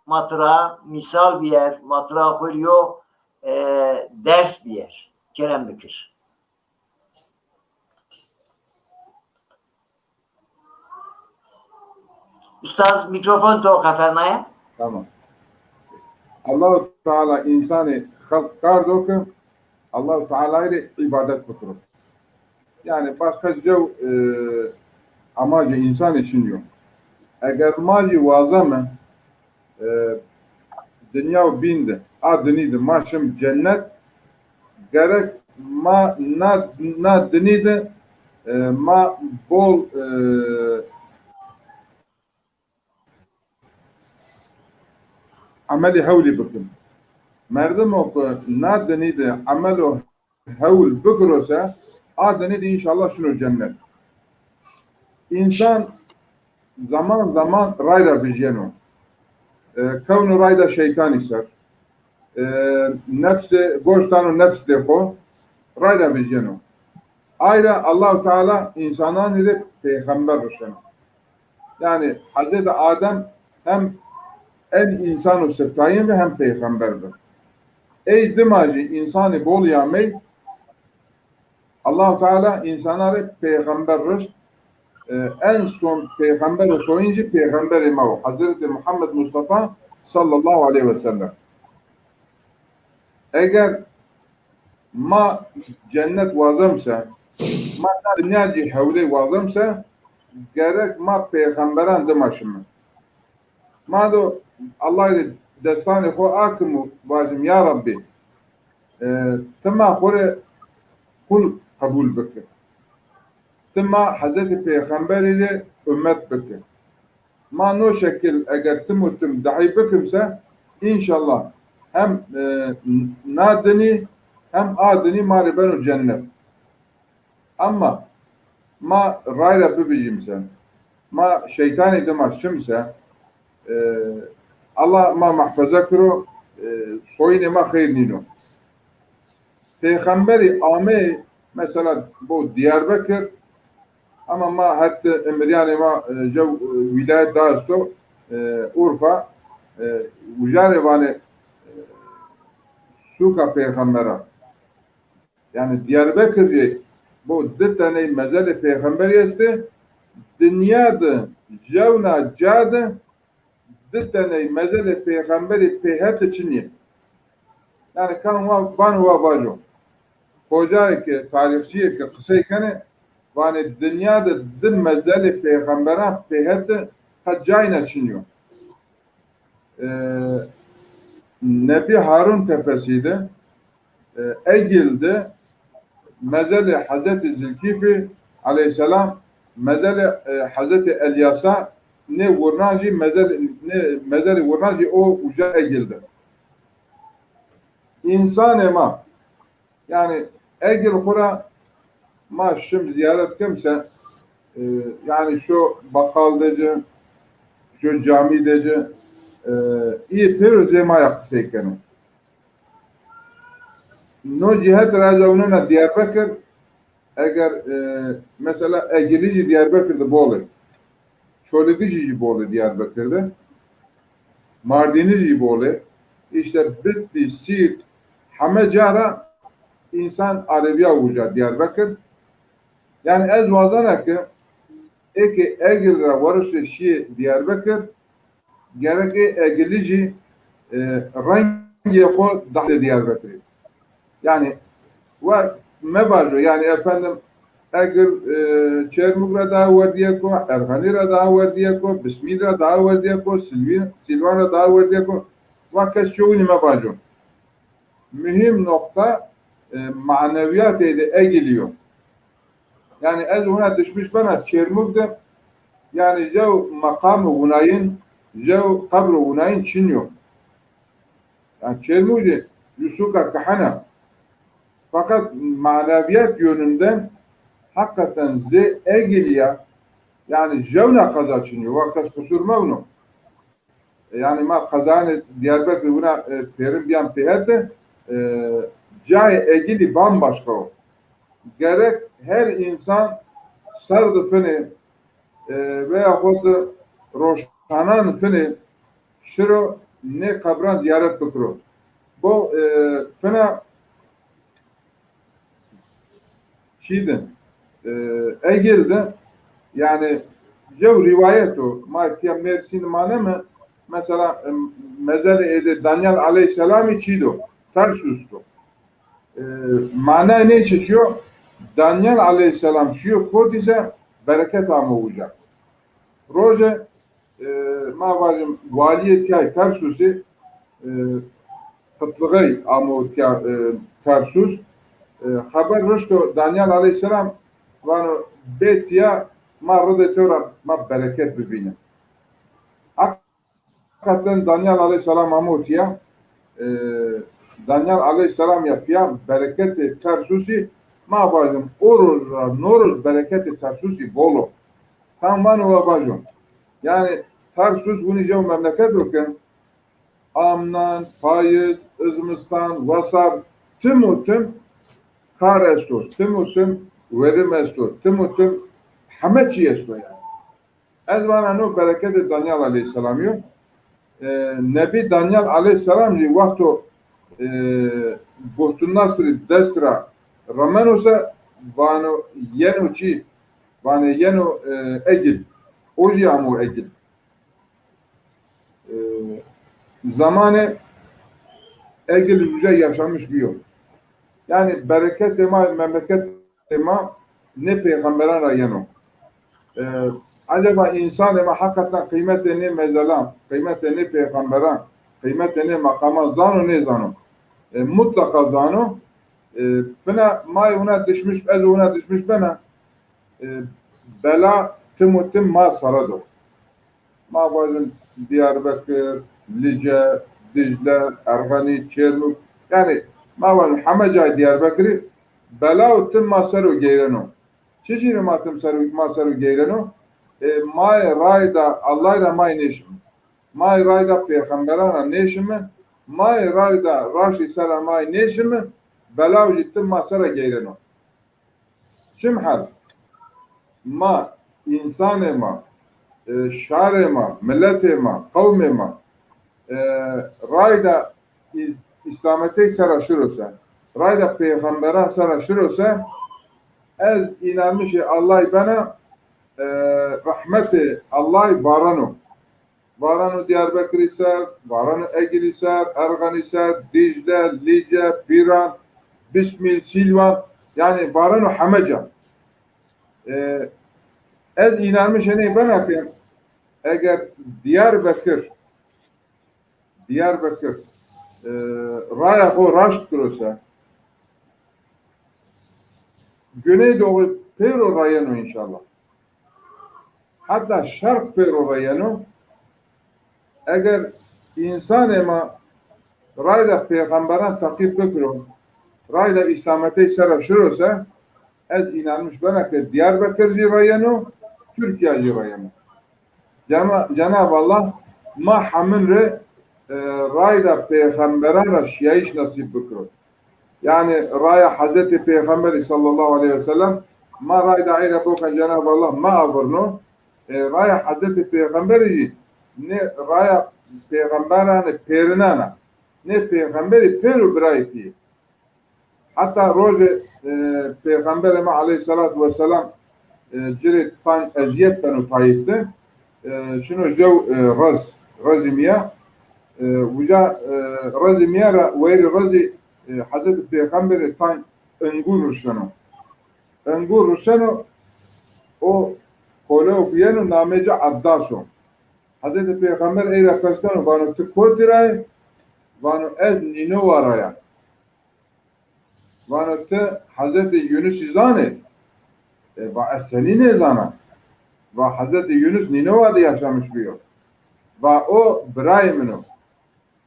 ma tu ra mîsal bîyer, ma tu ra xwu rî yo, e, ders bîyer. Kerem bikir. Ustaz, mîkrofon to qefelnaye. Tamam. Allahu Teala însanî xelq kardo ke Allahu Teala'yî rê îbadet bikiro. Yanî başka jew, e, amacê însanî çin yo. Eger ma jî wazeme, e, dinya û bîn de, a dinî de ma şim cennet, gerek ma na, na dinî de, e, ma bol, e, emelî hewlî bikin. Merdimo ke na dinî de emelo hewl bikiro se, a dinî de înşallah şino cennet. Însan zaman zaman ray ra vijyeno. E, kewno rayda şeytanî ser. E, nefsê, goş dano nefsê xo, ray ra vijyeno. Ayra Allahu Teala însananî rê pêxember rişeno. Yanî Hezretî Adem hem en însan û siftayin bi hem pêxember bi. Ey dima jî însanî bol amey, Allahu Teala însanan rê pêxember rişt. E, en son pêxember û soyin jî pêxemberê ma wo, Hezretî Muhammed Mustafa sallallahu aleyhi ve sellem. Eger ma cennet wazem se, ma na dinya jî hewley wazem se, gerek ma pêxemberan dima şime. Ma do Allahî rê destanê xo akim û vajim, ya Rabbî, e, ti ma xo rê qul qebul biki. Ti ma Hezretî Pêxemberî rê ummet biki. Ma no şekil eger tim û tim dahî bikim se, înşallah hem, e, na dinî hem a dinî ma rê beno cennet. Ama ma rayra bibijîm se, ma şeytanî dima şim se, e, Allah ma mehfeze kiro, e, soyinê ma xeyr nîno. Pêxemberî ameyê, mesela, bo Diyarbekir, ama ma het imiryanê ma, e, jew, e, wîlayet da esto, e, Urfa, e, ujarê vanê, e, sûka pêxemberan. Yanî Diyarbekir jî bo di teney mezelê pêxemberî estê, dinya de jewna ca de di teney mezelê pêxemberî pê hete çinî. Yanî kan wa, van wa vajo. Xocayê ke, tarîxçîyê ke qisey kenê, vanê dinya de di mezelê pêxemberan pê hete qet cayna çinî yo. E, Nebî Harun Tepesî de, e, Egil de mezelê Hezretî Zilkîfî aleyhîsselam, mezelê, e, Hezretî Elyasa, nê wirnan jî mezelê, nê mezelê wirnan jî o uca Egil de. Însanê ma, yanî Egil xwu ra ma şim zîyaret kem se, e, yanî şo beqal de ci, şo camî de ci, e, îyê pêro zê ma ya qisey keno. No cîhet ra ez ewnena Diyarbekir, eger, e, mesela Egilî jî Diyarbekir de bol ê. Çoligijî jî bol ê Diyarbekir de. Mardînijî jî bol ê. Îşte Bitlîs, Sîrt, heme ca ra însan arêbîya uca Diyarbekir. Yanî ez wazena ke ê ke Egil ra weriştê şîyê Diyarbekir, gerek ê Egilî jî, e, rengê xo dahilê Diyarbekirî. Yanî wa mevajo, yanî efendim, Egil, e, Çêrmûg ra daha werdîyeko, Erxenî ra daha werdîyeko, Bismîl ra daha werdîyeko, Silvî-, Sîlvan ra daha werdîyeko, wa kes çewinî mevajo. Muhîm noqta, e, manewîyatê de Egilî yo. Yanî ez hona dişmiş bena Çêrmûg de, yanî jew meqamê winayîn, jew qebro winayîn çinî yo. Yanî Çêrmûg jî ju sûka kehena. Feqet manevîyet yönünden heqîqeten zê Egilî ya, yanî jewna qeza çinî yo, wa kes qusur mewno. Yanî ma qezayanê Diyarbekir wina, e, pêrin bîyan pê hete, e, cayê Egilî bambaşka o. Gerek her însan ser de finê, e, veya xo de roşanan finê, şiro nê qebran zîyaret bikiro. Bo, e, fina çî de, e, Egil de, yanî jew rîwayet o, ma tîya Mêrsîn maneme, mesela, e, mezelê êdê Danyal aleyhîsselamî çî do, Tarsus do. E, manayê nê çi şiyo? Danyal aleyhîsselam şiyo kotî se bereket amo uca. Roje, e, ma vajim, walîyê tîyay Tarsusî, e, qitlixey amo tîya, e, Tarsus. E, xeber rişto Danyal aleyhîsselam, vano, bê tîya ma ridê to ra ma bereket bivîne. Heqîqeten Danyal aleyhîsselam amo tîya, e, Danyal aleyhîsselam ya tîya bereketê Tarsusî, ma vajim, o roj ra no roj bereketê Tarsusî bol o. Tam vano wa vajo. Yanî Tarsus winî jew memleket o ke amnan, payiz, zimistan, wesar, tim û tim kar esto, tim û tim werim esto, tim û tim heme çî esto yanî. Ez vana no bereketê Danyal aleyhîsselamî yo. E, Nebî Danyal aleyhîsselam jî wexto, e, Buhtunasrî dest ra remeno se, vano yeno çî, vanê yeno, e, Egil. O jî amo Egil. E, zemanê Egil uca yaşamış bîyo. Yanî bereketê ma, memleketê ma nê peyxemberan ra yeno. E, acaba însanê ma heqeten qîmetê nê mezelan, qîmetê nê peyxemberan, qîmetê nê meqaman zano nêzano? E, mutleqa zano. E, fina ma yê wina dişmiş, ez û wina dişmiş bena, e, bela tim û tim ma sere do. Ma vajin Diyarbekir, Lice, Dicle, Erxenî, Çêrmûg. Yanî ma vajin heme cayê Diyarbekirî bela û tim ma ser o geyreno. Çi jî rê ma tim ser o, ma ser o geyreno? E, ma yê rayda Ellay ra ma yê nêşimi. Ma yê rayda pêxemberan ra nêşimi. Ma yê rayda raştî ser ra ma yê nêşimi. Bela û jî tim ma ser ra geyreno. Çim hel? Ma, însanê ma, e, şarê ma, miletê ma, qewmê ma, e, rayda î-, îslametey ser ra şiro se, rayda pêxemberan ser ra şiro se, ez înanmişê Ellay bena, e, rehmetê Ellay vareno. Vareno Diyarbekirî ser, vareno Egilî ser, Erxenî ser, Dîcle, Lîce, Pîran, Bismîl, Sîlvan, yanî vareno heme ca. E, ez înanmiş enê bena ke eger Diyarbekir, Diyarbekir, e, raya xo raşt kiro se, Güneydoğu pêro ra yeno înşallah. Heta şerq pêro ra yeno. Eger însanê ma rayda pêxemberan teqîb bikiro, rayda îslametey ser ra şiro se, ez înanmiş bena ke Diyarbekir jî ra yeno, Tirkîya jî ra yeno. Cena-, Cenab Allah ma hemin rê, e, rayda pêxemberan ra şîyayîş nesîb bikiro. Yanî raya Hezretî Pêxemberî sallallahu aleyhi ve sellem, ma rayda ey ra bokan Cenab Allah ma avirno. E, raya Hezretî Pêxemberî jî nê raya pêxemberanê pêrinan a. Nê pêxemberî pêr û birayê pî yê. Heta rojê, e, Pêxemberê ma aleyhîsselatu wesselam, e, ci rê tayn ezîyet beno Taîf de, e, şino jew, e, rez, rezî mîya, e, uca, e, rezî mîya ra weyirê rezî, e, Hezretî Pêxemberê tayn engûr rişeno. Engûr rişeno, o kolew biyeno, namê ci Ebdas o. Hezretî Pêxember ey ra pers keno, vano ti kotî ra yê? Vano ez Nînowa ra ya. Vano ti Hezretî Yunusî zanê? E, va ez senî nêzana? Va Hezretî Yunus Nînowa de yaşamış bîyo. Va o birayê min o.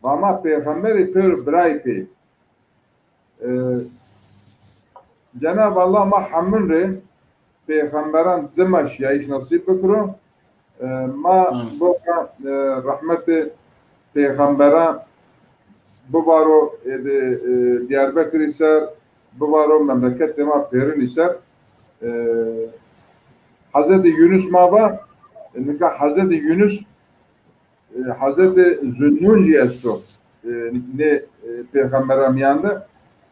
Va ma pêxemberî pêro birayê pê. E, Cenab Allah ma hemin rê pêxemberan dima şîyayîş nesîb bikiro. E, ma Amin. Boka, e, rehmetê pêxemberan bivaro, e, de, e, Diyarbekirî ser, bivaro memleketê ma pêrinî ser. E, Hezretî Yunus ma va, e, nika Hezretî Yunus, e, Hezretî Zunnûn jî esto, e, nê, e, pêxemberan mîyan de.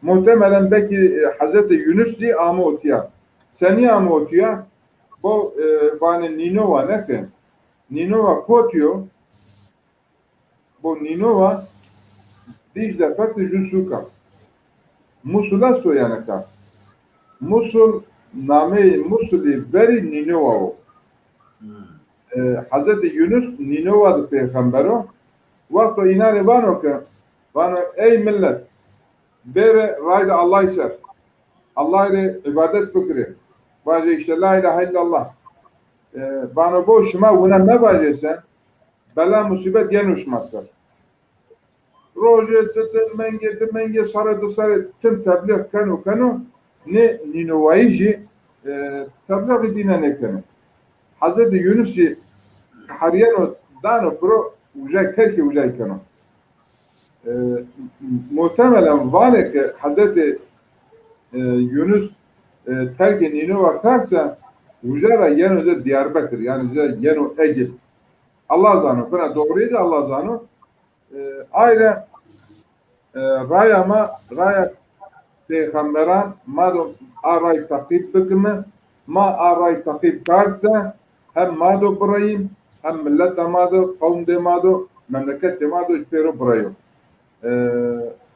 Muhtemelen belkî, e, Hezretî Yunus jî amo otîya. Senî amo otîya? Bo, e, vanê Nînowa, neke. Nînowa kotî yo? Bo Nînowa Dîcle fek de ju sûk a. Musul esto yanî ka. Musul, nameyê Musulî verî Nînowa wo. Hmm. E, Hezretî Yunus Nînowa de pêxember o. Wexto înan rê vano ke, vano ey milet, bêrê rayda Ellay ser. Ellay rê îbadet bikirê. Vajê îşte la îlahe îllallah. E, vano bo şima wina mevajê se, bela musîbet yeno şima ser. Rojê, di di mengê, di mengê, serê di serê tim teblîx keno, keno, nê Nînowayî jî, e, teblîxê dîne nêkeno. Hezretî Yunus jî herîyeno dano piro, ucay terkê ucay keno. E, muhtemelen vanê ke Hezretî, e, Yunus e, terkê nînû wa kerd se, uca ra yeno ze Diyarbekir, yanî ze yeno Egil. Allah zano, bina doğruydu, Allah zano. E, ayre, e, raya ma, raya pêxemberan, ma do a ray teqîb bikime, ma a ray teqîb kerd se, hem ma do birayîm, hem mileta ma do, qewmdê ma do, memleketê ma do ji pêro birayo. E,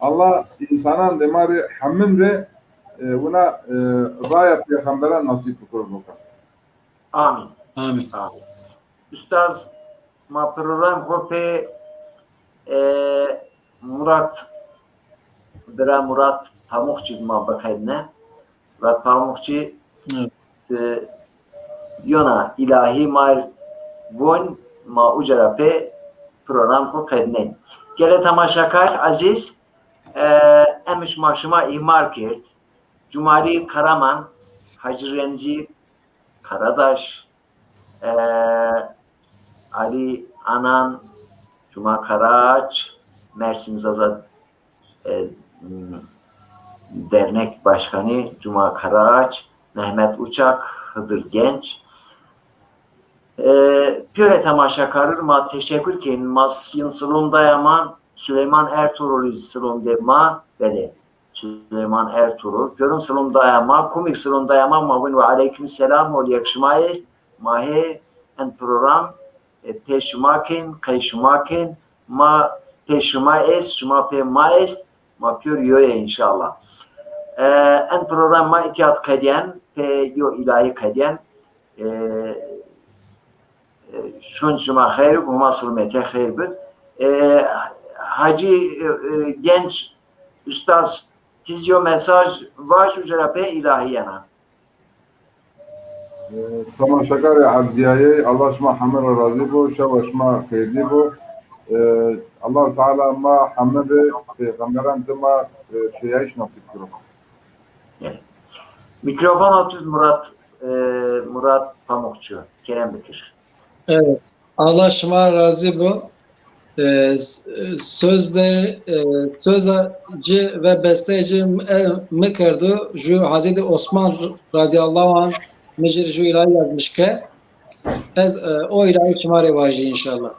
Allah însanan de ma rê hemin rê, e, wina, e, raya pêxemberan nasîb bikiro boka. Amîn. Amîn. Amîn. Ustaz, ma program xo pê, e, Murat, bira Murat Pamukçî ma biqedne. Murat Pamukçî, e, yona îlahî ma gon, ma uca ra pê program xo qednên. Gelê temaşakar ezîz, e, em şima şima îhmal kerd. Cumalî Karaman, Hacî Remzî Karadaş, e, Alî Anan, Cuma Karaç, Mersin Zaza, e, Dernek Başkanı Cuma Karaç, Mehmet Uçak, Hıdır Genç. E, pêro temaşakarir ma teşekkür kên, ma yin silom daya ma, Süleyman Ertuğrul silom de ma, belê. Süleyman Ertuğrul. Pêrin silom daya ma, kumik silom daya ma, ma win ve aleyküm selam, hol yek şima est, ma hê en program, e, pê şima kên, qey şima kên, ma pê şima est, şima pê ma est, ma pêr yo yê înşallah. E, en program ma îtya qedyen, pê yo îlahî qedyen. E, e, şun şima xeyr, Huma sulmete xeyr bid. E, Hacî, e, e, Genç Ustaz, ti zî yo mesaj vaj, uca ra pê îlahî yena. E, temaşakarê Evdîyayê, Allah şima heme ra razî bo, şewa şima xeyrlî bo. E, Allahu Teala ma heme rê pêxemberan dima, e, şêyayîş nasîb kiro. Mîkrofon otiz Murat, e, Murat Pamukçu. Kerem bikir. Evet. Allah şima razî bo. E, s-, sözler, e, söza ci ve besteyê ci, e, mi kerdo. Ju Hazreti Osman radıyallahu anh mi cir ju ilahi yazmış ke. Ez, e, o ilahi şima rê vajî înşallah.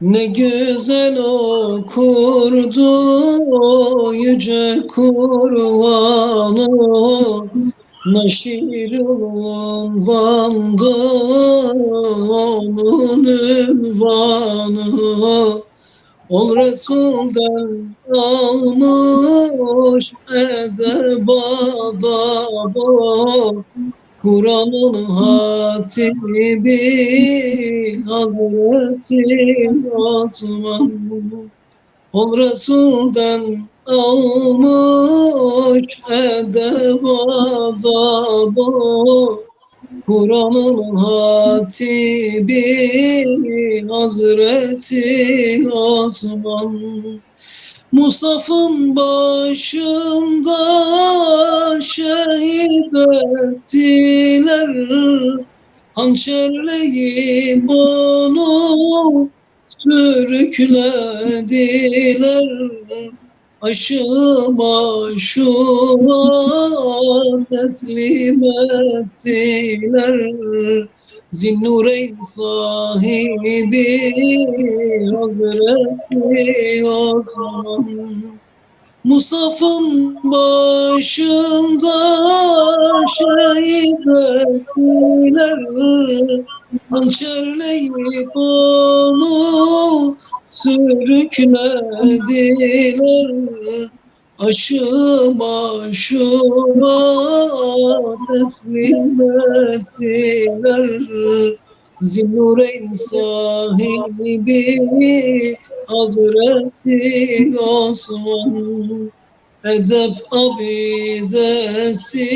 Ne güzel okurdu yüce Kur'an'ı, ne şirin vandı onun ünvanı. Ol Resul'den almış edeb adabı, Kur'an'ın hatibi Hazreti Osman. Ol Resul'den almış edeb adabı, Kur'an'ın hatibi Hazreti Osman. Musafın başında şehit ettiler, hançerleyip onu sürüklediler. Aşım aşıma teslim ettiler. Zinnureyn sahibi Hazreti Osman. Musafın başında şehit ettiler. Hançerleyip onu sürüklediler. Aşım aşıma teslim ettiler. Zinnureyn sahibi Hazreti Osman. Edep abidesi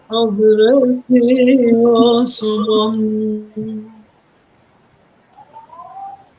Hazreti Osman.